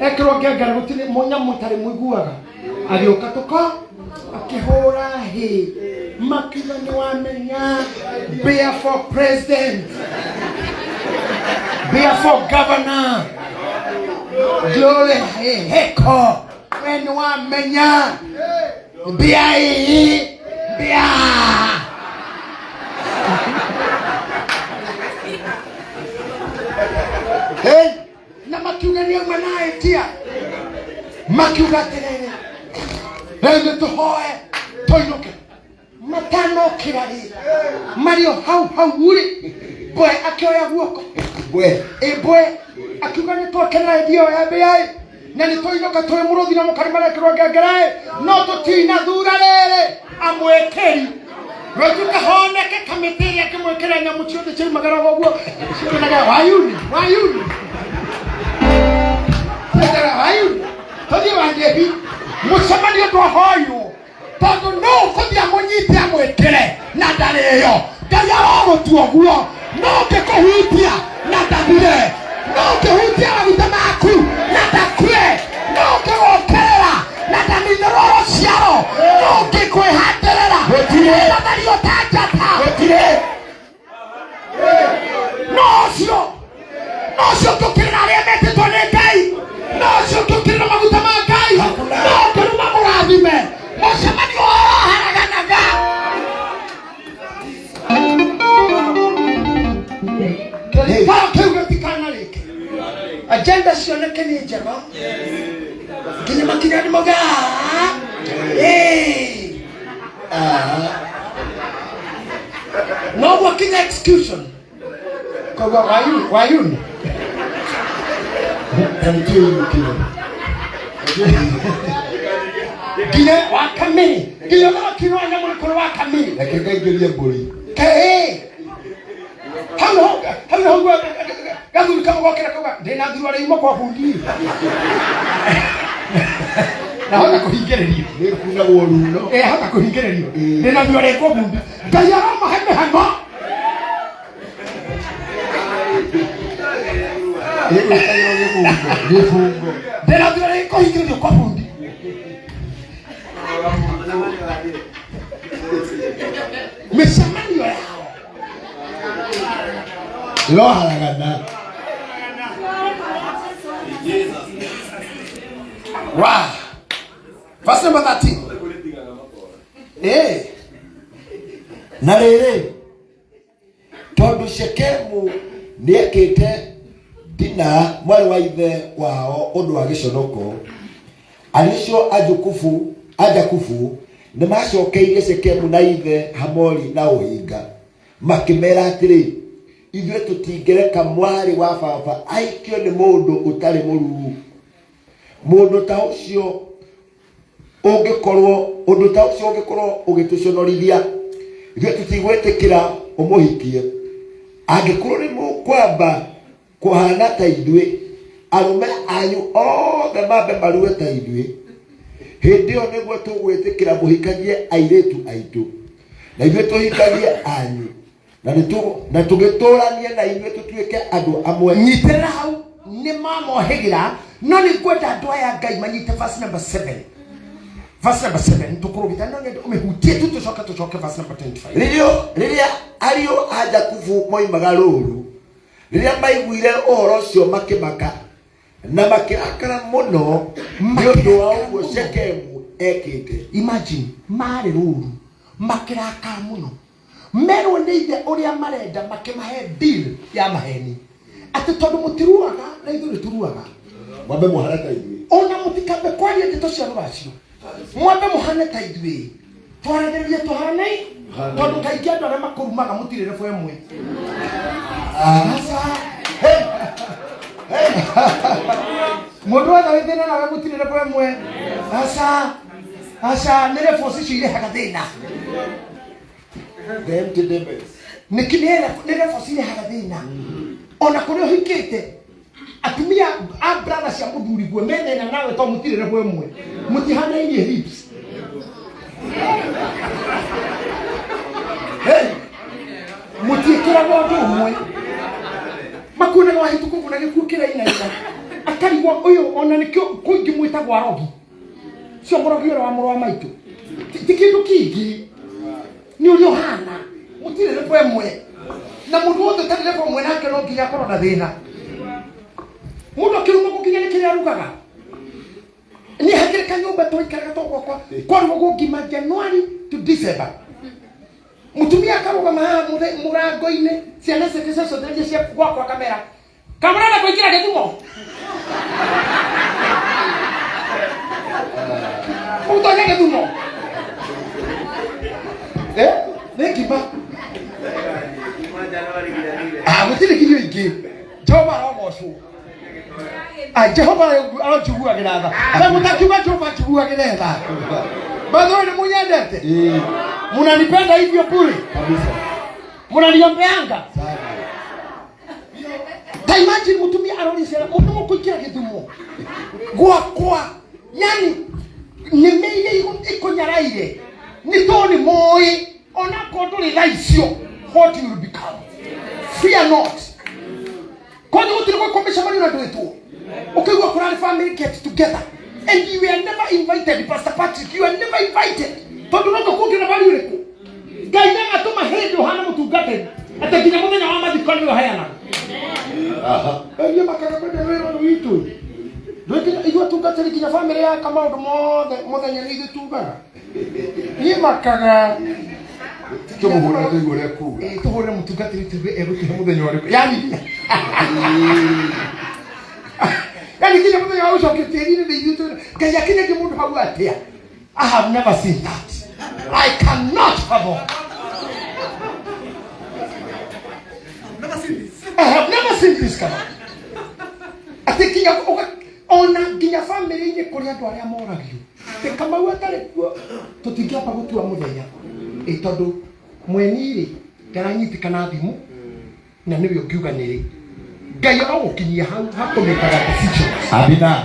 Ekĩrwo ngengere gũtirĩ mũnyamũ ũtarĩ mũiguaga. Agĩũka tũko akĩhũra hĩ. Makiuga nĩ wamenya bear for president, bear for governor, glory heko, we nĩ wamenya mbia ii mbia. Hey, na makiuga nĩ auma na etia, makiuga atĩrĩrĩ, rĩu nĩ tũhoe tũinũke. Matanokĩra rĩ, marĩ o hau hau rĩ, mbwe akĩoya guoko. Mbwe. Ĩ mbwe akiuga nĩ twakenera hĩndĩ ĩyo ya mbĩa ĩ, na nĩ tũinũka twĩ mũrũthi na mũkari marekĩrwo ngengere ĩ, no tũtinathura rĩrĩ amwĩkĩri rũtuka honeke kamĩtĩ ĩrĩa akĩmwĩkĩra nyamũ ciothe ciaumagaraga ũguo ciĩnaga wayuni wayuni ciĩtaga wayuni tũthiĩ wanjĩhi mũcemanio ndwahoywo tondũ no ũkũthiĩ amũnyite amwĩkĩre na ndarĩyo. Ngai arogũtua ũguo, no ũngĩkũhutia na ndathire, no ũngĩhutia maguta maku na ndakue, no ũngĩgokerera na ndaninĩrwo rũciaro, no ũngĩkwĩhandĩrĩra nathario ta njata. Gũtirĩ. No ũcio, no ũcio ũngĩũkĩrĩra arĩa metĩtwo nĩ Ngai, no ũcio ũngĩũkĩrĩra maguta ma Ngai, no ũngĩruma mũrathime mũcemanio ũroharaganaga. Kĩrĩkĩro kĩu gĩtikanarĩke, agenda cioneke nĩ njega nginya makinya nĩ mauga noguo kinya execution koguo wayuni wayuni. Na nĩtwĩinũkire. Nginya wa kamiri, nginya ũthamaki wa nyamũ nĩ kũrĩ wa kamiri. Reke ngaingĩrie mbũri. Kĩĩ hau nĩho, hau nĩho guo gathuri kamwe gokĩra kauga ndĩna thirwarĩ ima kwa bundi na hota kũhingĩrĩrio. Nĩ kunagwo runo. Eh, hota kũhingĩrĩrio, ndĩna thirwarĩ kwa bundi. Ngai aramahe mĩhang'o. Ĩgwĩkagĩrwo gĩbungo gĩbungo. Ndĩna thirwarĩ kũhingĩrĩrio kwa bundi. Mĩcemanio yao Ĩroharagana. Wow. Verse number 13. Eh. Na rĩrĩ, tondũ Shekemu nĩekĩte Dina mwarĩ wa ithe wao ũndũ wa gĩconoko, ariũ acio a Jakubu nĩmacokeirie Shekemu na ithe Hamori na ũhinga, makĩmera atĩrĩ, ithuĩ tũtingĩreka mwarĩ wa baba aikio nĩ mũndũ ũtarĩ mũruu. Mũndũ ta ũcio ũngĩkorwo, ũndũ ta ũcio ũngĩkorwo ũgĩtũconorithia, ithuĩ tũtigwĩtĩkĩra ũmũhikie. Angĩkorwo nĩ mũkwamba kũhana ta ithuĩ, arũme anyu othe mambe marue ta ithuĩ, hĩndĩ ĩyo nĩguo tũgwĩtĩkĩra mũhikagie airĩtu aitũ na ithuĩ tũhikagie anyu, na na tũgĩtũranie na inyuĩ tũtuĩke andũ amwe. Nyitĩrĩra hau nĩ mamohĩgĩra, no nĩ ngwenda andũ aya Ngai manyite verse number 7, verse number 7 tũkũrũgĩta, no nyende ũmĩhutie tu, tũcoke tũcoke verse number 25. Rĩrĩa ariũ a Jakubu moimaga rũũru, rĩrĩa maiguire ũhoro ũcio makĩmaka na makĩrakara mũno nĩ ũndũ wa ũguo Shekemu ekĩte. Imagine, marĩ rũru makĩrakara mũno, merwo nĩ ithe ũrĩa marenda, makĩmahe deal ya maheni atĩ tondũ mũtiruaga na ithuĩ nĩ tũruaga, mwambe mũhane ta ithuĩ, ona mũtikambe kwaria ndeto cia rũracio, mwambe mũhane ta ithuĩ, twaranĩrĩrie tũhanei, tondũ kaingĩ andũ arĩa makũrumaga mũtirĩ rebo ĩmwe. Aca. Mũndũ wothe wĩ thĩna nawe mũtirĩ rebo ĩmwe. Aca, aca, nĩ rebo icio irehaga thĩna. The empty debes. Nĩkĩ nĩ rebo cirehaga thĩna ona kũrĩa ũhikĩte? Atumia a brother cia mũthuri guo me thĩna nawe to mũtirĩ rebo ĩmwe, mũtihanainie hips. Hey, mũtiĩkĩraga ũndũ ũmwe, makuonaga wahĩtũka ũguo na gĩkuo kĩrainaina, akarigwo ũyũ ona nĩkĩo kũingĩ mwĩtagwo arogi. Cio mũrogi ũrĩa wa mũrũ wa maitũ ti kĩndũ kĩngĩ. Mũhana mũtirĩ level ĩmwe na mũndũ wothe ũtarĩ level ĩmwe nake no nginya akorwo na thĩna. Mũndũ akĩruma gũkinya nĩ kĩrĩa arugaga. Niĩ hakĩrĩ kanyũmba twaikaraga to gwakwa kwarugagwo ngima January to December. Mũtumia akarũgama haha mũrango-inĩ, ciana ciake ciacothereria cia gwakwa akamera kamũrenda kũingĩra gĩthumo ũtonya gĩthumo. Eh, nĩ ngima. Ah, gũtirĩ kirio ingĩ. Jehova arogocwo. Ah, Jehova aronjiguagĩra tha. Na mũtakiuga Jehova anjiguagĩre tha. By the way, nĩ mũnyendete? Ĩĩ, Munanipenda hivyo bure? kabisa. Munaniombeanga? Sana. Ta imagine mutumia aroria ciana mũndũ mũkũingĩra gĩthumo gwakwa, yani nĩmĩ iria ikũnyaraire nĩ tondũ nĩ moĩ onakorwo ndũrĩ tha icio, what you will become. Fear not. Kwani gũtirĩ gwĩkwo mĩcemanio na ndwĩtwo ũkĩigua kũrarĩ family get together and you were never invited. Pastor Patrick, you are never invited tondũ no kuongerera value ĩrĩkũ. Ngai ndagatũma hĩndĩ ũhana mũtungatĩri atĩ nginya mũthenya wa mathiko nĩwe ũheanaga. Aha. Niĩ makaga kwenda wĩra ũyũ witũ ndwĩkinya ithuĩ atungatĩri nginya bamĩrĩ yaka maũndũ mothe mũthenya nĩ ithuĩ tugaga. Niĩ makaga. Tũmũhũrĩre tũigue ũrĩa ekuga. Ĩ, tũhũrĩre mũtungatĩri tuge egũtũhe mũthenya ũrĩkũ, yani yani nginya mũthenya wa gũcokia tĩri-inĩ nĩ ithuĩ Ngai akinyagia mũndũ hau atĩa? I have never seen that. I cannot fathom. I have never seen this come. Atĩ nginya ona nginya family-inĩ kũrĩ andũ arĩa moragio atĩ Kamau atarĩ kuo tũtingĩamba gũtua mũthenya. Ĩ tondũ mweni-rĩ ndaranyitĩkana thimũ na nĩwe ũngiuga nĩrĩ. Ngai arogũkinyia hau hakũmĩkaga decisions. Amina.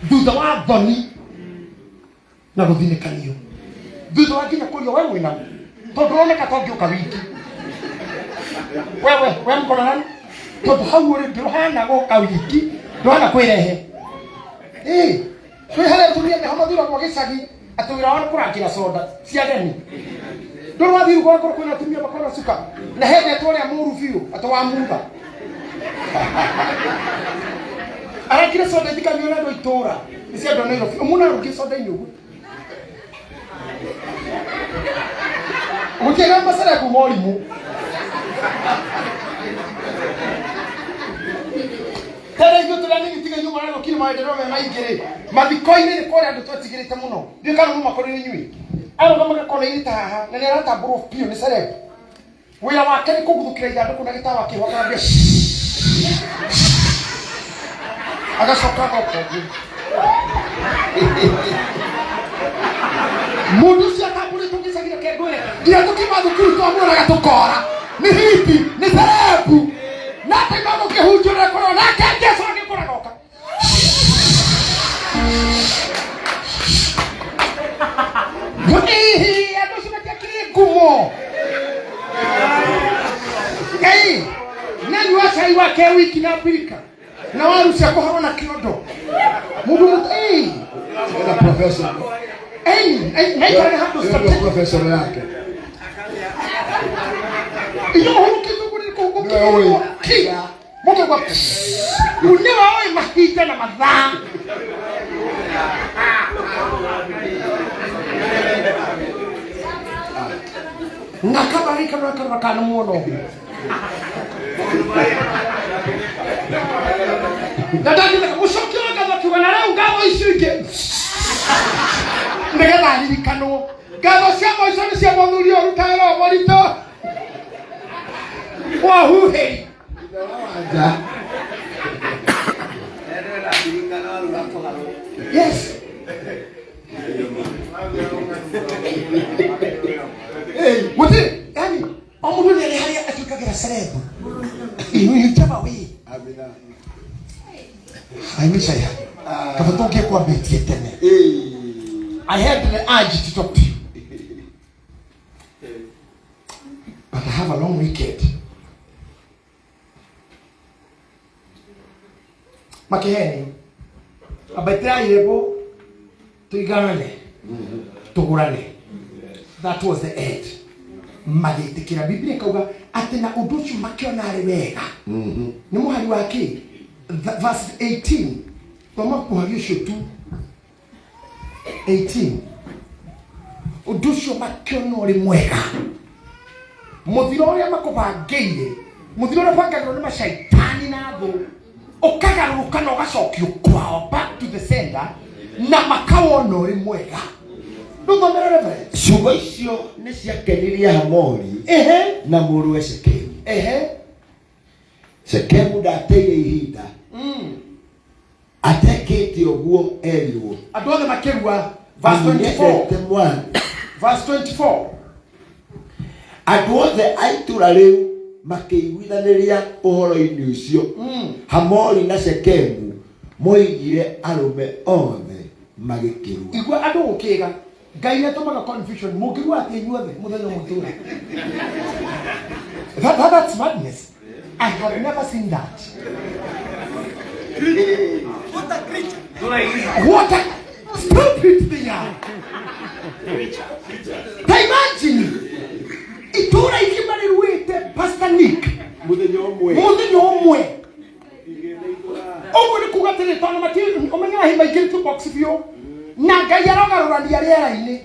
Thutha wa thoni na gũthinĩkanio, thutha wa nginya kũria we mwĩna tondũ ũroneka ta ũngĩũka wiki wewe we mkono nani tondũ hau ũrĩ ndũhana gũka wiki ndũhana kwĩrehe. Ĩ kwĩ harĩa atumia meho mathuragwo gĩcagi atĩ wĩra wao nĩ kũrangĩra soda cia ageni. Ndũrĩ wathiĩ ũgakorwo kwĩna atumia makorwo na cuka na hendetwo ũrĩa mũru biũ atĩ wa mutha arakire soda ithikanyuo na andũ a itũũra nĩ cia andũ a Nairobi ũmũna arũkie soda-inĩ ũguo gũtiaga macerebu morimũ. Tene ithuĩ tũrĩ anini tiga inyuĩ mũrarũkire maendeleo me maingĩ rĩ, mathiko-inĩ nĩ kũrĩ andũ twetigĩrĩte mũno. Ndiũĩ kana mũmakorire inyuĩ. Arũgamaga kona-inĩ ta haha na nĩ aratambũrwo biũ nĩ celeb. Wĩra wake nĩ kũguthũkĩra ithandũkũ na gĩtawa kĩho akambia agacoka agoka ũguo. Mũndũ ũcio atambũrĩtwo gĩcagi reke ngwĩre nginya tũkiuma thukuru twamuonaga tũkora nĩ hipi nĩ cerebu na ataima gũkĩhunjũrĩra kũrora nake Jesu agĩkũra goka. Hihi andũ acio matiakĩrĩ ngumo. Ngai nanyua cai wake wiki na mbirika na waru cia kũharwo na kĩondo mũndũ ĩĩ. Ena professor. Ĩĩ, ĩĩ, naikaraga handũ Ĩyo ndio strategic. professor yake. Iyo ũhurũkĩte ũguo nĩ Nĩwe ũĩ. ki mũndũ gwa rĩu nĩwe ũĩ mahinda na mathaa. Na kabari karora karora kana muono ũguo na ndangĩtheka mũcokia wa ngatho akiuga na rĩu ngatho icio ingĩ nĩgetha aririkanwo ngatho cia mũico nĩ cia mũthuri ũyũ ũrutaga roho mũritũ wa huhĩri. Wanja. Yes. Gũtirĩ yani o mũndũ nĩ arĩ harĩa atuĩkagĩra celeb in whichever way. Amina. I wish I had. Kaba tũngĩkwambĩtie tene. Ĩĩ. I had the urge to talk to you. But I have a long weekend. Makĩheni. Ambaitĩra irĩbo tuiganane. Tũgũrane. That was the end. Magĩtĩkĩra. Biblia ĩkauga atĩ na ũndũ ũcio makĩona arĩ wega. Nĩ mũhari wa kĩ? Verse 18. Thoma mũhari ũcio tu, 18. Ũndũ ũcio makĩona ũrĩ mwega. Mũthiro ũrĩa makũbangĩire, mũthiro ũrĩa ũbangagĩrwo nĩ macaitani na thũ, ũkagarũrũka na ũgacokio kwao, back to the sender, na makawona ũrĩ mwega. Ndũthomere, Reverend. Ciugo icio nĩ ciakenirie Hamori na mũrũwe Shekemu. Shekemu ndateire ihinda atekĩte ũguo erirwo. Andũ othe makĩrua. Verse 24. Nĩendete mwana. Verse 24. Andũ othe a itũra rĩu makĩiguithanĩria ũhoro-inĩ ũcio Hamori na Shekemu moigire, arũme othe magĩkĩrua. Igua andũ gũkĩga Ngai nĩ atũmaga confusion. Mũngĩrua atĩ inyuothe mũthenya ũmwe itũra? That's madness. I have never seen that. What a stupid they are. Ta imagine itũra igima rĩruĩte, Pastor Nick, Muthenya ũmwe. Mũthenya ũmwe ũguo. Nĩ kuga atĩrĩ, tondũ ũmenye mahi maingĩrĩtio box biũ na Ngai arogarũrania rĩera-inĩ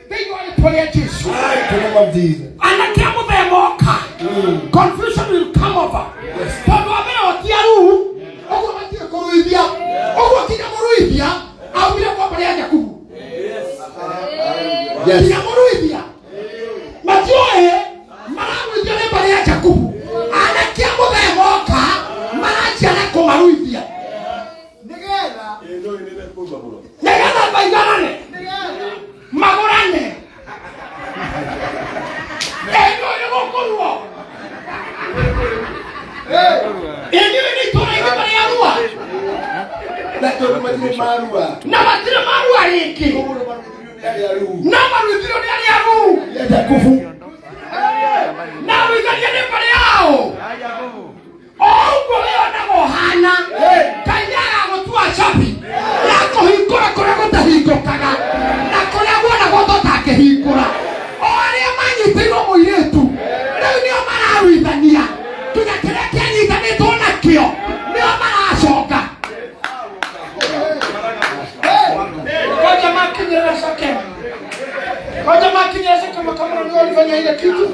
thĩinĩ wa rĩtwa rĩa Jesu. To the name of Jesus. Anake a mũthemba oka, confusion will come over, tondũ wa mbere otiaru ũguo matirĩ kũruithia ũguo, kinya mũruithia aumire kwa mbarĩ ya Jakubu. Kinya mũruithia matioĩ mararuithio nĩ mbarĩ ya Jakubu. Anake a mũthemba oka maranjia na kũmaruithia Nigetha nĩgetha maiganane, magũrane. Ĩno nĩ gũkũruo inyuĩ nĩ itũra igima rĩa rua. Na tondũ matirĩ marua. Na matirĩ marua rĩngĩ. Koguo maruithirio nĩ arĩa ruu. Na maruithirio nĩ arĩa ruu. Ya Jakubu. Na ruithania nĩ mbarĩ yao. O ũguo wĩyonaga ũhana, Ngai nĩagagũtua cabi ya kũhingũra kũrĩa gũtahingũkaga na kũrĩa guonagwo tũtangĩhingũra. O arĩa manyitĩirwo mũirĩtu rĩu nĩo mararuithania, nginya kĩrĩa kĩanyitanĩtwo nakĩo nĩo maracoka. Ngoja makinyĩra Shekemu, ngoja makinyĩra Shekemu, kama ndio ulifanya ile kitu,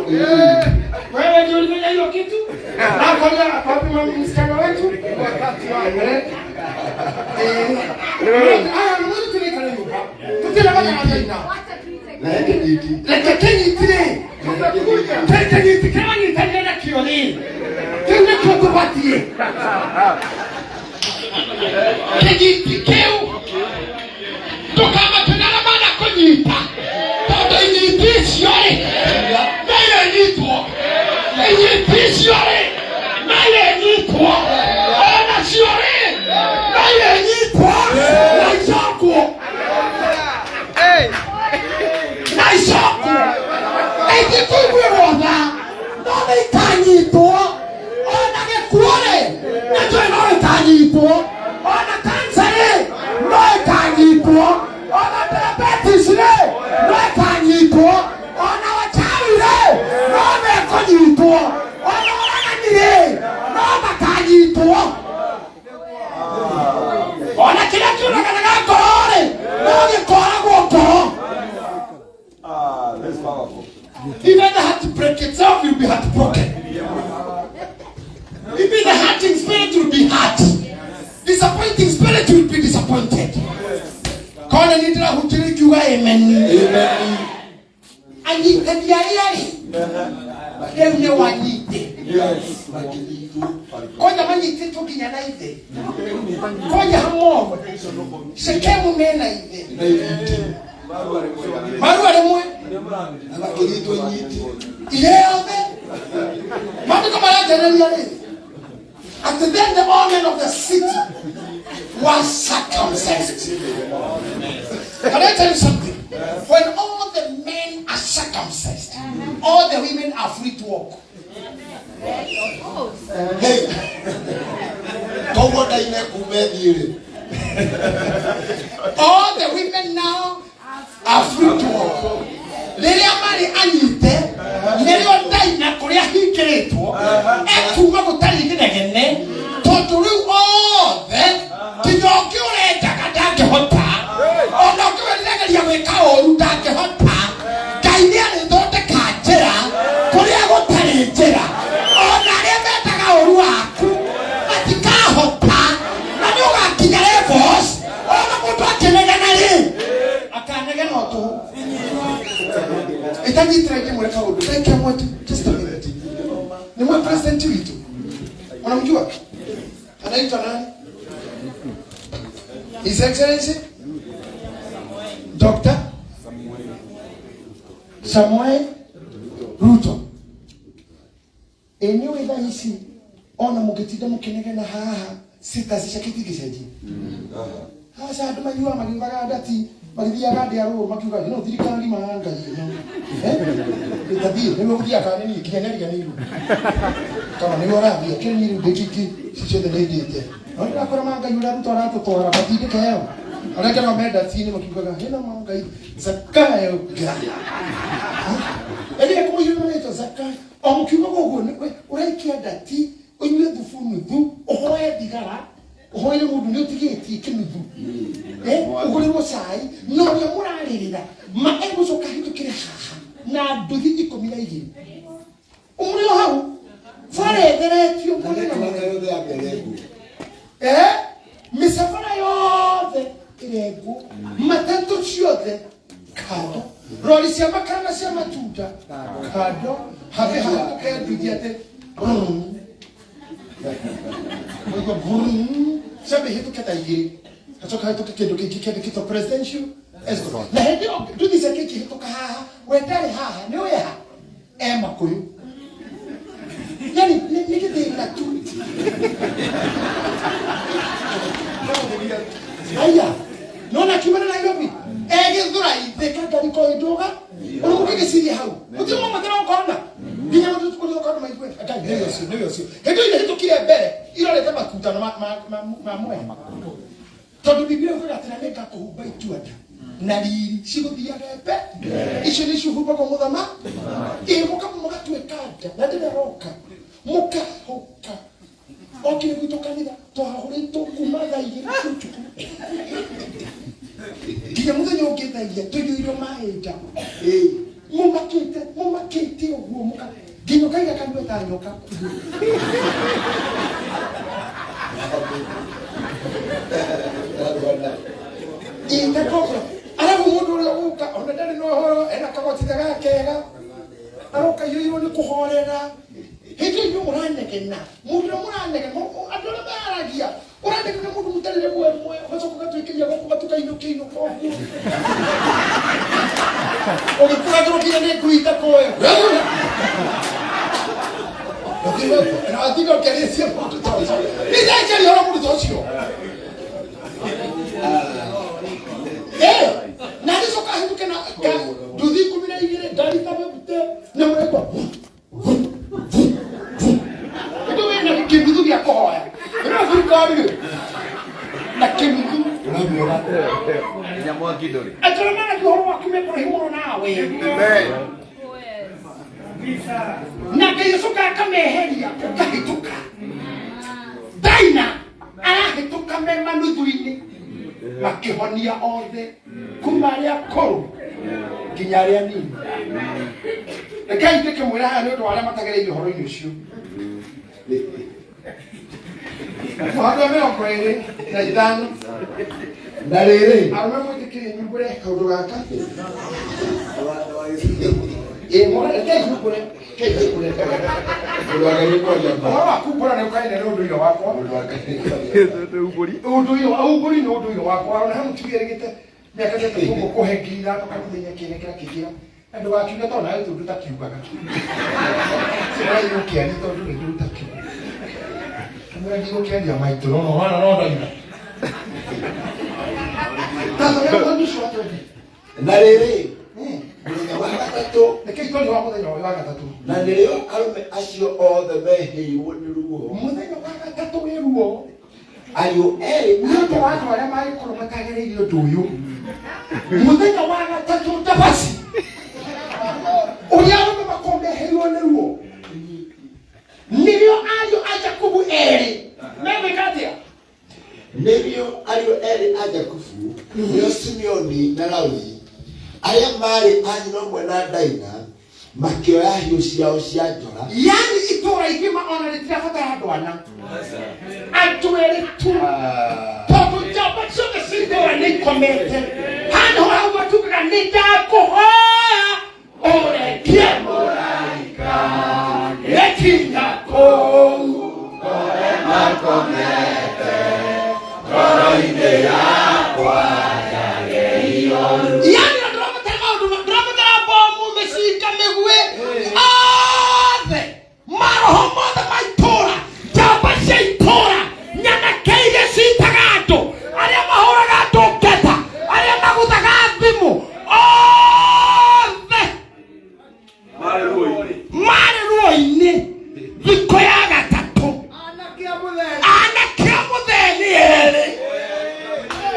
wewe ndio ulifanya hilo kitu. Na ngoja wapi msichana wetu wakati wa aya nĩ tulikale nyumba tutire banya na thĩna. Reke nyiti. Reke kĩnyitire, kĩnyiti kĩrĩa manyitanire nakĩo rĩ, kĩu nĩkĩo tũbatiĩ kĩnyiti kĩu. Ndũkamakĩnara mana kũnyita, tondũ inyiti icio rĩ no irenyitwo, inyiti icio rĩ no irenyitwo, onacio rĩ no irenyitwo na icokwo, na icokwo ingĩkũiguĩrwo tha, no nĩ ikanyitwo. Ona gĩkuũ rĩ nakĩo no gĩkanyitwo, ona kansa rĩ no ĩkanyitwo, ona diabetes rĩ no ĩkanyitwo, ona wachawi rĩ no mekũnyitwo, ona ũragani rĩ no makanyitwo, ona kĩrĩa kĩũraganaga ngoro rĩ no gĩkoragwo ngoro. Ah, that's powerful. Even the heartbreak itself will be heartbroken. Even the hurting spirit will be hurt. Disappointing spirit will be disappointed. Kona nĩ ndĩrahunjĩria ngiuga amen. Amen. Anyitani arĩa rĩ rĩu nĩ wanyite. Kwanja manyitĩtwo nginya na ithe, kwanja Hamoru Shekemu mena ithe. Na inyiti. Marua rĩmwe. Na makĩnyitwo nyiti. Ile yothe maandĩko maranjarĩria rĩ atĩ then the all men of the city were circumcised. Can I tell you something? When all the men are circumcised, all the women are free to walk. Hey. Koguo ndaine kuma ĩthiĩ rĩ. All the women now are free to walk. Arutwo ekuga gũtarĩ inegene, tondũ rĩu othe nginya ũngĩ ũrenjaga ndangĩhota, ona ũngĩ weriragĩria gwĩka ũru ndangĩhota. Ngai nĩ arĩthondeka njĩra kũrĩa gũtarĩ njĩra. Ona arĩa mendaga ũru waku matikahota, na nĩ ũgakinya levels ona mũndũ akĩnegena rĩ akanegena o tũhũ. Itanyitire ngĩmwĩra kaũndũ ndagĩka ĩmwe tu, just a minute. Nĩ mwe president witũ unamjua anaitwa nani? His Excellency Dr. Samuel Ruto. Ĩ nĩũĩ thaa ici ona mũngĩtinda mũkĩnegena haha, status ciake itingĩcenjia. Aca, andũ manyuaga magiugaga ndati magĩthiaga ndĩa rũũ makiugaga ĩno thirikari ma Ngai ĩno. Ĩtathiĩ nĩguo gũthiaga kana nĩ niĩ nginya nĩariganĩirwo kana nĩguo arathiĩ akĩrĩ niĩ rĩu ndĩkiki ici ciothe nĩ ndĩte, no ndĩrakora ma Ngai ũrĩa Ruto aratũtwara matindĩke ĩyo. Arĩa angĩ nao mendati-inĩ makiugaga ĩno ma Ngai Zakayo ngĩra ĩrĩa kũmũiyũra marĩtwa Zakayo o mũkiugaga ũguo ũraikia ndati, ũnyue thubu nuthu, ũhoe thigara, ũhoere mũndũ nĩ ũtigĩtie kĩnuthu, ũgũrĩrwo cai na ũrĩa mũrarĩrĩra ma egũcoka ahĩtũkĩre haha na nduthi 12 ũmũrĩ o hau bara ĩtheretio mwena na mwena. Yothe ya mbere. Mĩcabara yothe ĩrengwo, matatũ ciothe kando, rori cia makara na cia matunda kando, habe hahĩtũke nduthi atĩ brum. Ũigua brum, ciambe ihĩtũke ta igĩrĩ, hacoka hahĩtũke kĩndũ kĩngĩ kĩandĩkĩtwo presidential escort. Na hĩndĩ ĩyo nduthi ciake ikĩhĩtũka haha, we ndarĩ haha, nĩ ũĩ ha e Makũyũ, yani nĩ gĩthĩna tu. Aya nona kiumana Nairobi egĩthũra ithĩ kangari ko ĩndũga ũrĩ mũkĩgĩciria hau mũtirĩ mwamatĩra ũkona nginya mũndũ ũrĩa ũkona maigue Ngai nĩwe ũcio, nĩwe ũcio. Hĩndĩ ĩyo ihĩtũkire mbere irorete makutano ma mwena, tondũ Biblia yugaga atĩ na nĩngakũhumba itua nda na riri cigũthiage mbe icio nĩcio humbagwo mũthama ĩ mũgatuĩka nda na ndĩraroka mũkahũka okire gwitũ kanitha twahũrĩtwo kuma thaa 2 cia ũtukũ nginya mũthenya ũngĩ thaa 4, tũiyũirwo maĩ nda, mũmakĩte mũmakĩte ũguo mũka nginya ũkaiga kanua ta nyoka. Ĩtakobra arabu mũndũ ũrĩa ũgũka ona ndarĩ na ũhoro, ena kagoti ta gakega aroka iyũirwo nĩ kũhorera. Hĩndĩ ĩyo inyuĩ mũranegena, mũndũ ũrĩa mũranegena, andũ arĩa maragia ũranegena, mũndũ mũtarĩ rĩmwe rĩmwe ũgacoka ũgatuĩkĩria gũkũ matuka-inĩ, ũkĩinũka ũguo ũgĩkũragĩrwo nginya nĩ ngui itakũĩ na watinda ũkĩarĩcia mũndũ ta ũcio. Nĩ ndakĩaria ũhoro mũndũ ta ũcio. Na agĩcoka ahĩtũke na nduthi 12, ngari ta mĩbute na mũraigua ĩndĩ wĩna kĩnuthu gĩa kũhoya ĩno thirikari rĩ na kĩnuthu. Nginya mwaki ndũrĩ. Atĩ ũrĩa maragia ũhoro waku mekũraihu mũno nawe, na Ngai acoka akameheria ũkahĩtũka. Daina arahĩtũka me manuthu-inĩ makĩhonia othe kuma arĩa akũrũ nginya arĩa nini. Rekei ndĩkĩmwĩra haha nĩ ũndũ wa arĩa matagereire ũhoro-inĩ ũcio, mũhari wa 25. Na rĩrĩ, Arũme mwĩtĩkĩrie nyumbũre kaũndũ gaka. Ĩ rekei nyumbũre, rekei nyumbũre. Mũndũ wa Ngai nĩ kwaria ma. Ũhoro wa kumbũra nĩ ũkaine nĩ ũndũire wakwa. Mũndũ wa Ngai nĩ kwaria ma. Ũndũire wa umbũri nĩ ũndũire wakwa. Ona he mũtumia rĩgĩte mĩaka 3 ũguo kũhe 5,000 kamũthenya kĩnekera kĩkĩra na ndũgakiuge tondũ nawe tũndũ takiugaga ũrathiĩ gũkĩaria tondũ nĩ ndũ takiuga kamũra ndigũkĩaria maitũ no no wana no ndoiga tathomera mũndũ ũcio wa 20. Na rĩrĩ, mũthenya wa gatatũ, Nĩkĩo itũri wa mũthenya ũyũ wa gatatũ. Na nĩrĩo arũme acio othe mehĩirwo nĩ ruo, Mũthenya wa gatatũ wĩ ruo, ariũ erĩ nĩ ũndũ wa andũ arĩa mangĩkorwo matagereire ũndũ ũyũ, mũthenya wa gatatũ ndabaci ũrĩa arũme makorwo mehĩirwo nĩ ruo. Simeoni na Lawi arĩa maarĩ a nyina ũmwe na Daina makĩoya hiũ ciao cia njora. Yani itũra igima ona rĩtirabatara andũ ana, andũ erĩ tu, tondũ njamba ciothe cia itũra nĩ ikomete handũ hau. Matugaga nĩ ndakũhoya ũrekie mũraika gĩkinya kũu makomete ngoro-inĩ yakwa. Yani ndĩrabatara maũndũ, ndĩrabatara bomu, mĩcinga, mĩguĩ, othe maroho mothe ma itũra, njamba cia itũra, nyanake iria citaga andũ, arĩa mahũraga andũ ngetha, arĩa maguthaga thimũ, othe marĩ ruo-inĩ thikũ ya gatatũ. Anake a mũthenya. Anake a mũtheni erĩ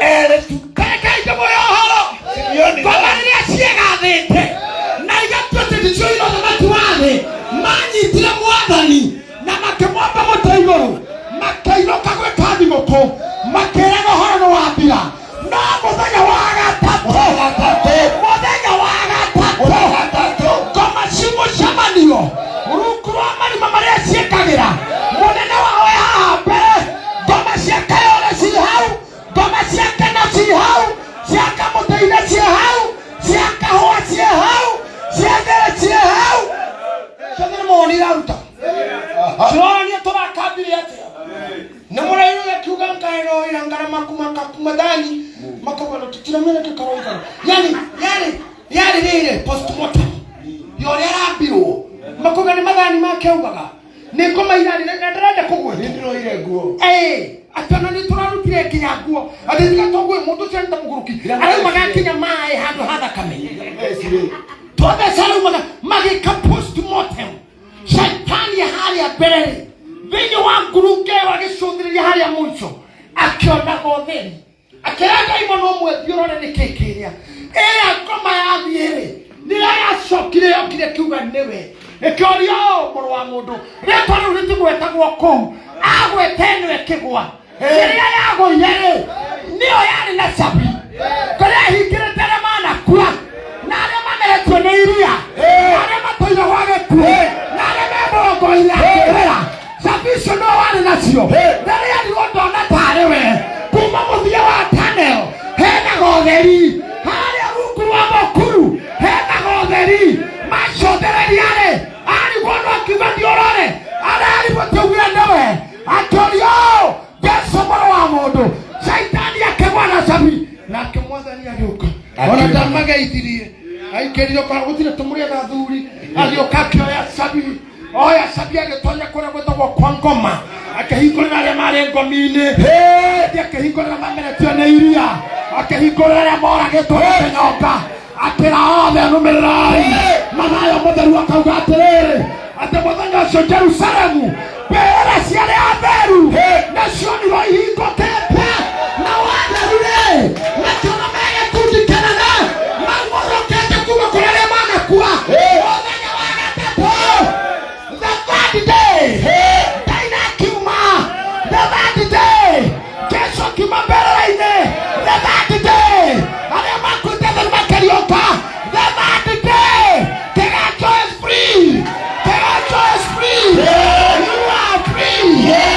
erĩ tu. Karekai ndĩmũhe ũhoro. Ngoma rĩrĩa ciegathĩte na igatua atĩ nĩcio ira ũthamaki wa thĩ, manyitire mwathani na makĩmwamba mũtĩ igũrũ, makĩinũka gwĩka thigũkũ, makĩraga ũhoro nĩ wambira. No mũthenya wa gatatũ, mũthenya wa gatatũ, ngoma ci mũcemanio rungu rwa marima marĩa ciĩkagĩra, mũnene wao e haha mbere, ngoma cia kayore ci hau, ngoma cia keno ci hau, cia kamũtĩ-inĩ ci hau, cia kahũa ci hau, cia ngere ci hau, ciothe nĩ mawoni iraruta cironania tũrakambire atĩa. Nĩ mũrairwo akiuga ngaroira ngarama kumathani makauga tũtiramenya kĩkaroigana. Yani yarĩ yarĩ rĩrĩ postmortem ya ũrĩa arambirwo, makauga nĩ mathani make, augaga nĩ ngoma irarĩ na ndĩrenda kũgwetwo. Nĩndĩroire nguo. Ĩĩ, atĩ ona nĩ tũrarutire nginya nguo, atĩ tiga toguo mũndũ ũcio nĩ ta mũgũrũki araumaga nginya maĩ handũ ha thakame twatheca, araumaga. Magĩka postmortem, shaitani harĩa mbere rĩ thĩinĩ wa ngurunga ĩyo, agĩcũthĩrĩria harĩa mũico, akĩonaga ũtheri, akĩra Ngai mũno ũmwe, thiĩ ũrore nĩ kĩ kĩrĩa ĩrĩa ngoma yathiĩ rĩ, nĩrĩa yacokire yokire kiuga nĩwe ĩkĩoria ũũ, mũrũ wa mũndũ, rĩtwa rĩu rĩtigwetagwo kũu, agwete ĩno ĩkĩgwa ĩrĩa yagũire rĩ, nĩyo yarĩ na cabi kũrĩa hingĩrĩte arĩa manakua na arĩa mameretio nĩ iria na arĩa matũire gwa gĩkuũ na arĩa me mũrongo-inĩ ya kĩrĩra. Cabi icio no warĩ nacio rĩrĩa rirwo ndona tarĩ we kuma mũthia wa tunnel hena gotheri, harĩa rungu rwa mũkuru hena gotheri. Macothereria rĩ, arigwo no akiuga thiĩ ũrore, ararigwo tiugire nĩwe, akĩũria ũũ, Jesu mũrũ wa mũndũ. Caitani akĩgwa na cabi, nake mwathani agĩũka, ona ndamageithirie, aikĩrire kwa gũtirĩ tũmũrĩa athuri, agĩũka akĩoya cabi, oya cabi, agĩtonya kũrĩa gwĩtagwo kwa ngoma, akĩhingũrĩra arĩa marĩ ngomi-inĩ, hĩndĩ akĩhingũrĩra mameretio nĩ iria, akĩhingũrĩra arĩa moragĩtwo nĩ kĩnyonga, akĩra othe nũmĩrĩrai. Mathayo mũtheru akauga atĩrĩrĩ, atĩ mũthenya ũcio Jerusalemu mbĩrĩra cia arĩa atheru nacionirwo ihingũkĩte, na watheru rĩ makĩona me gĩkundi kĩnene maumũrũkĩte kuma kũrĩ arĩa manakua mũthenya wa gatatũ, the third day. Daina akiuma the third day, Jesu akiuma mbĩrĩra-inĩ the third day, arĩa makuĩte theru makĩriũka the third day. Kĩganjo is free, Kĩganjo is free, you are free.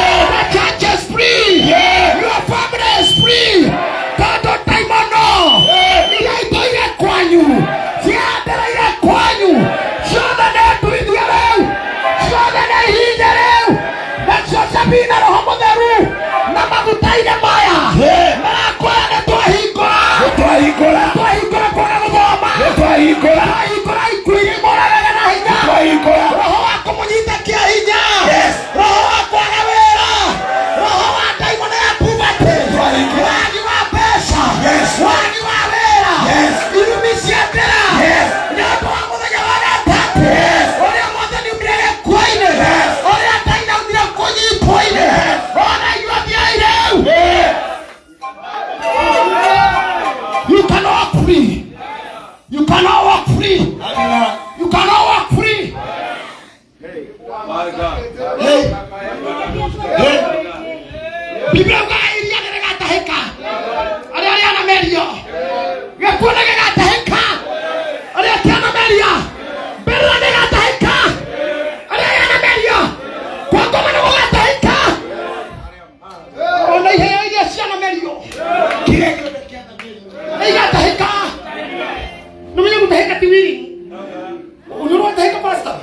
Pastor.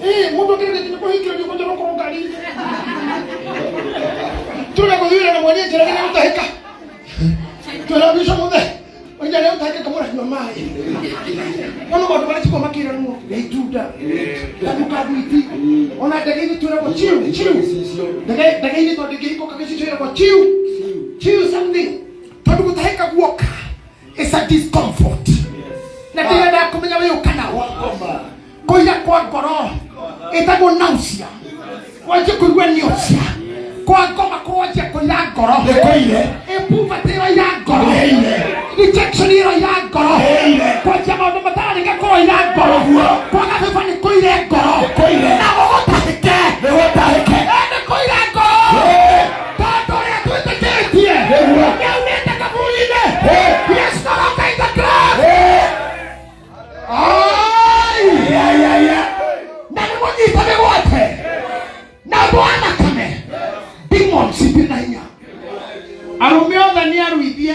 Eh, mundu akĩrĩtie nĩ kũhingĩrĩrio kũnjoro kũrũ ngari-inĩ. Tũrĩ gũthiĩ na mwene njĩra nĩ gũtahĩka. Twĩra bica mũthe. Oiga nĩ gũtahĩka kamũra nyua maĩ. No no maũndũ marĩa tiko makĩranwo ya itunda. Kaduka thwiti. Ona ndege-inĩ twĩragwo chiu chiu. Ndege ndege-inĩ tondũ ingĩhingũka gĩcicio ĩragwo chiu. Chiu something. Tondũ gũtahĩka guoka is a discomfort. Na ndĩrendaga kũmenya wĩ ũkana kũira kwa ngoro ĩtagwo nausea wanjie kũigua nausea kwa ngoma kũwanjia kũira ngoro Nĩkũire. ĩpuberty ĩroira ngoro Ĩire. rejection ĩroira ngoro Ĩire. kwanjia maũndũ matararĩka kũroira ngoro kwaga beba nĩ kũire ngoro Nĩkũire. na gũgũtahĩke Nĩgũtahĩke. nĩ kũire ngoro Ĩĩ. tondũ ũrĩa twĩtĩkĩtie Nĩguo. nĩaumĩte kaburi-inĩ Ĩĩ. He is no longer in the grave. Ĩĩ. Ai! Ya, ya, ya. Na nĩ mũnyite mĩgwate na mwanakame demons itirĩ na hinya arũme othe nĩ aruithie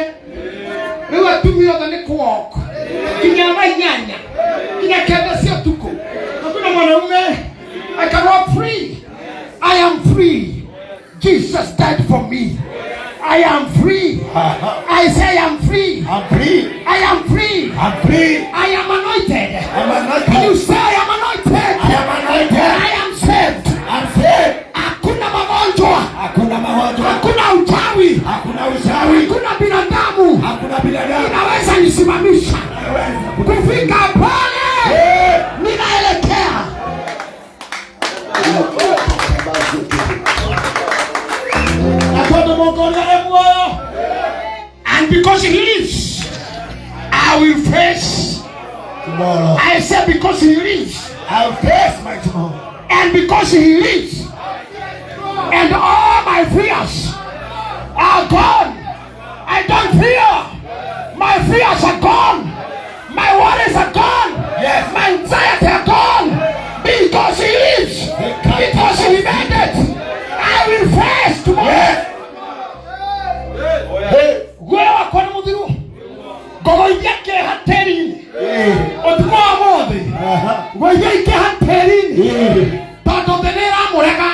rĩu atumia othe nĩ kũwalk nginya thaa inyanya nginya kenda cia ũtukũ hakuna mwanaume. I can walk free. I am free. Jesus died for me. I am free. I say I am free. I'm free. I am free. I'm free. I am anointed. I'm anointed. Can you say I am anointed? I am anointed. I am saved. I'm saved. Hakuna magonjwa, Hakuna magonjwa. hakuna uchawi, Hakuna uchawi. hakuna binadamu Hakuna binadamu. inaweza nisimamisha kufika pale Eh. ninaelekea. Na tondũ Mũngũria e muoyo, and because he lives, I will face. Tomorrow. I say because he lives. I'll face my tomorrow. And because he lives, and all my fears are gone. I don't fear. My fears are gone. My worries are gone. Yes. My anxiety are gone. Because he lives. Because he made it. I will face tomorrow. Yes. Hey. Guoya wakwa nĩ mũthiru. Ngũgũithia kĩeha tĩri-inĩ. Hey. Ũtukũ wa ũmũthĩ. Aha. Ngũithia kĩeha tĩri-inĩ. Hey. Tondũ thĩ nĩ ĩramũrega.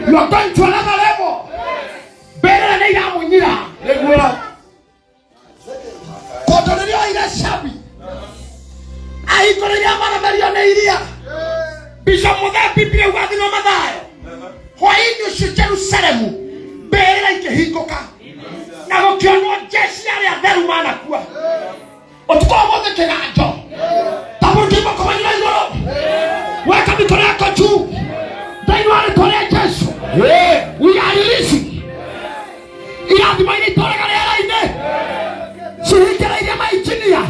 You are going to another level. Mbere nĩ iramunyira. Nĩguo. Tondũ rĩrĩa oire cabi ahingũrĩire maramerio nĩ iria Bishop Mũthee Biblia ugathimwo Mathayo hwaĩ-inĩ ũcio Jerusalemu mbĩrĩra ikĩhingũka na gũkĩonwo jeshi arĩa atheru manakua. Ũtukũ wa ũmũthĩ kĩganjo tambũrũkia moko manyu na igũrũ weka mĩkono yako juu thĩinĩ wa rĩtwa rĩa Jesu. Hey. We are releasing irathimo iria itũraga rĩera-inĩ cihingĩrĩirie mainjinia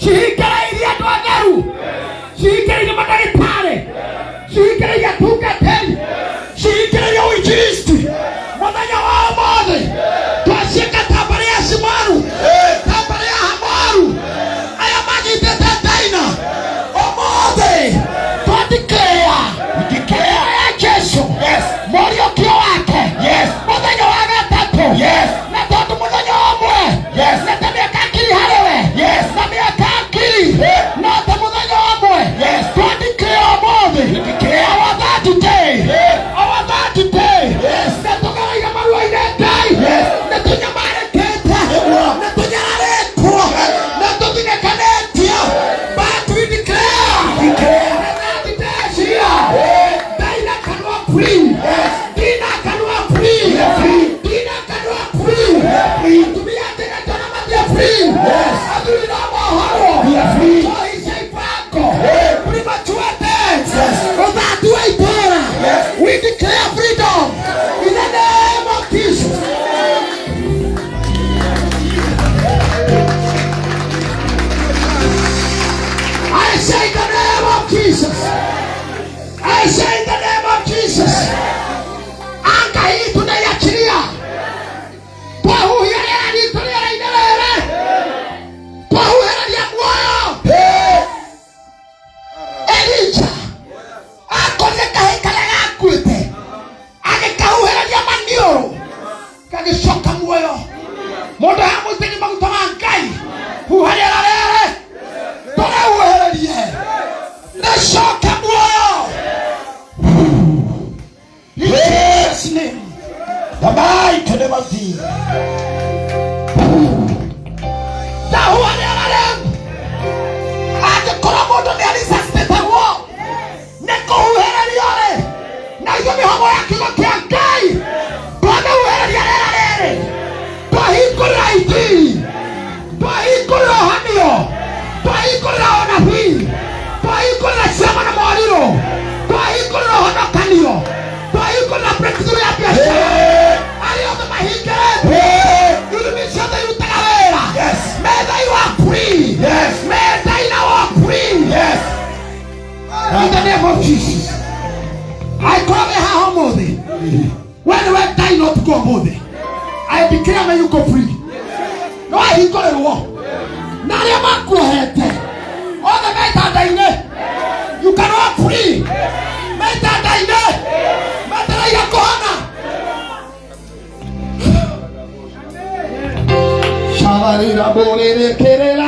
cihingĩrĩirie andũ atheru cihingĩrĩirie mandagĩtarĩ cihingĩrĩirie atungatĩri cihingĩrĩirie ũinjilisti mũthenya wa ũmũthĩ twaciĩka ta mbarĩ ya Simaru ta mbarĩ ya Hamoru aya manyitĩte Daina ũmũthĩ twandikĩra ya Jesu mũriũkio wake Yes. mũthenya wa gatatũ Yes. na tondũ mũthenya ũmwe Yes. na ta mĩaka ngiri harĩ we Yes. na mĩaka ngiri no ta mũthenya ũmwe Yes. twandikĩra ũmũthĩ declare. our that day Yeah. our that day Yes. na tũkaraiga marua-inĩ Ngai Yes. nĩ tũnyamarĩkĩte Nĩguo. nĩ tũnyararĩtwo nĩ tũthinĩkanĩtio but we declare Declare. that day is here. Dina cannot free. Yes. Dina cannot free. free. Dina cannot free. free. Atumia tena tena matia free. Yes. Adui na mahoro. We are free. Toisha ipango. Yeah. Premature death. Yes. Udhati wa ibora. Yes. We declare freedom in the name of Jesus. I say in the name of Jesus. I say in the name of Jesus. Anga hii tunaiachilia. Twahuhia rĩera ritũ rĩera-inĩ rĩrĩ. Twahuhĩrĩria muoyo. Hey. Elija akorire kahĩĩ karĩa gakuĩte agĩkahuhĩrĩria maniũrũ gagĩcoka muoyo. Mũndũ hamũitĩrĩrie maguta ma Ngai huha rĩera rĩrĩ tũrĩhuhĩrĩria. Macoke muoyo. In Jesus' name. The mighty name of Jesus. Ndahũa rĩera rĩu. Angĩkorwo mũndũ nĩ arisacitĩtagwo nĩ kũhuhĩrĩrio rĩ, na ithuĩ mĩhũmũ ya kiugo kĩa Ngai twamĩhuhĩrĩria rĩera rĩrĩ, twahingũrĩra injiri, twahingũrĩra ũhonio, twahingũrĩra ũnabii, twahingũrĩra ciama na morirũ, twahingũrĩra ũhonokanio, twahingũrĩra breakthrough ya biacara, arĩa othe mahingĩrĩte irumi ciothe irutaga wĩra. Yes. May they walk free. Yes. May they now walk free. Yes. In the name of Jesus. Angĩkorwo wĩ haha ũmũthĩ, we nĩwe Ngai no ũtukũ ũmũthĩ, I declare may you go free. Nĩ wahingũrĩrwo na arĩa makuohete othe me itanda-inĩ, you can walk free. Me itanda-inĩ metereire kũhona. Shabarira borere kerera.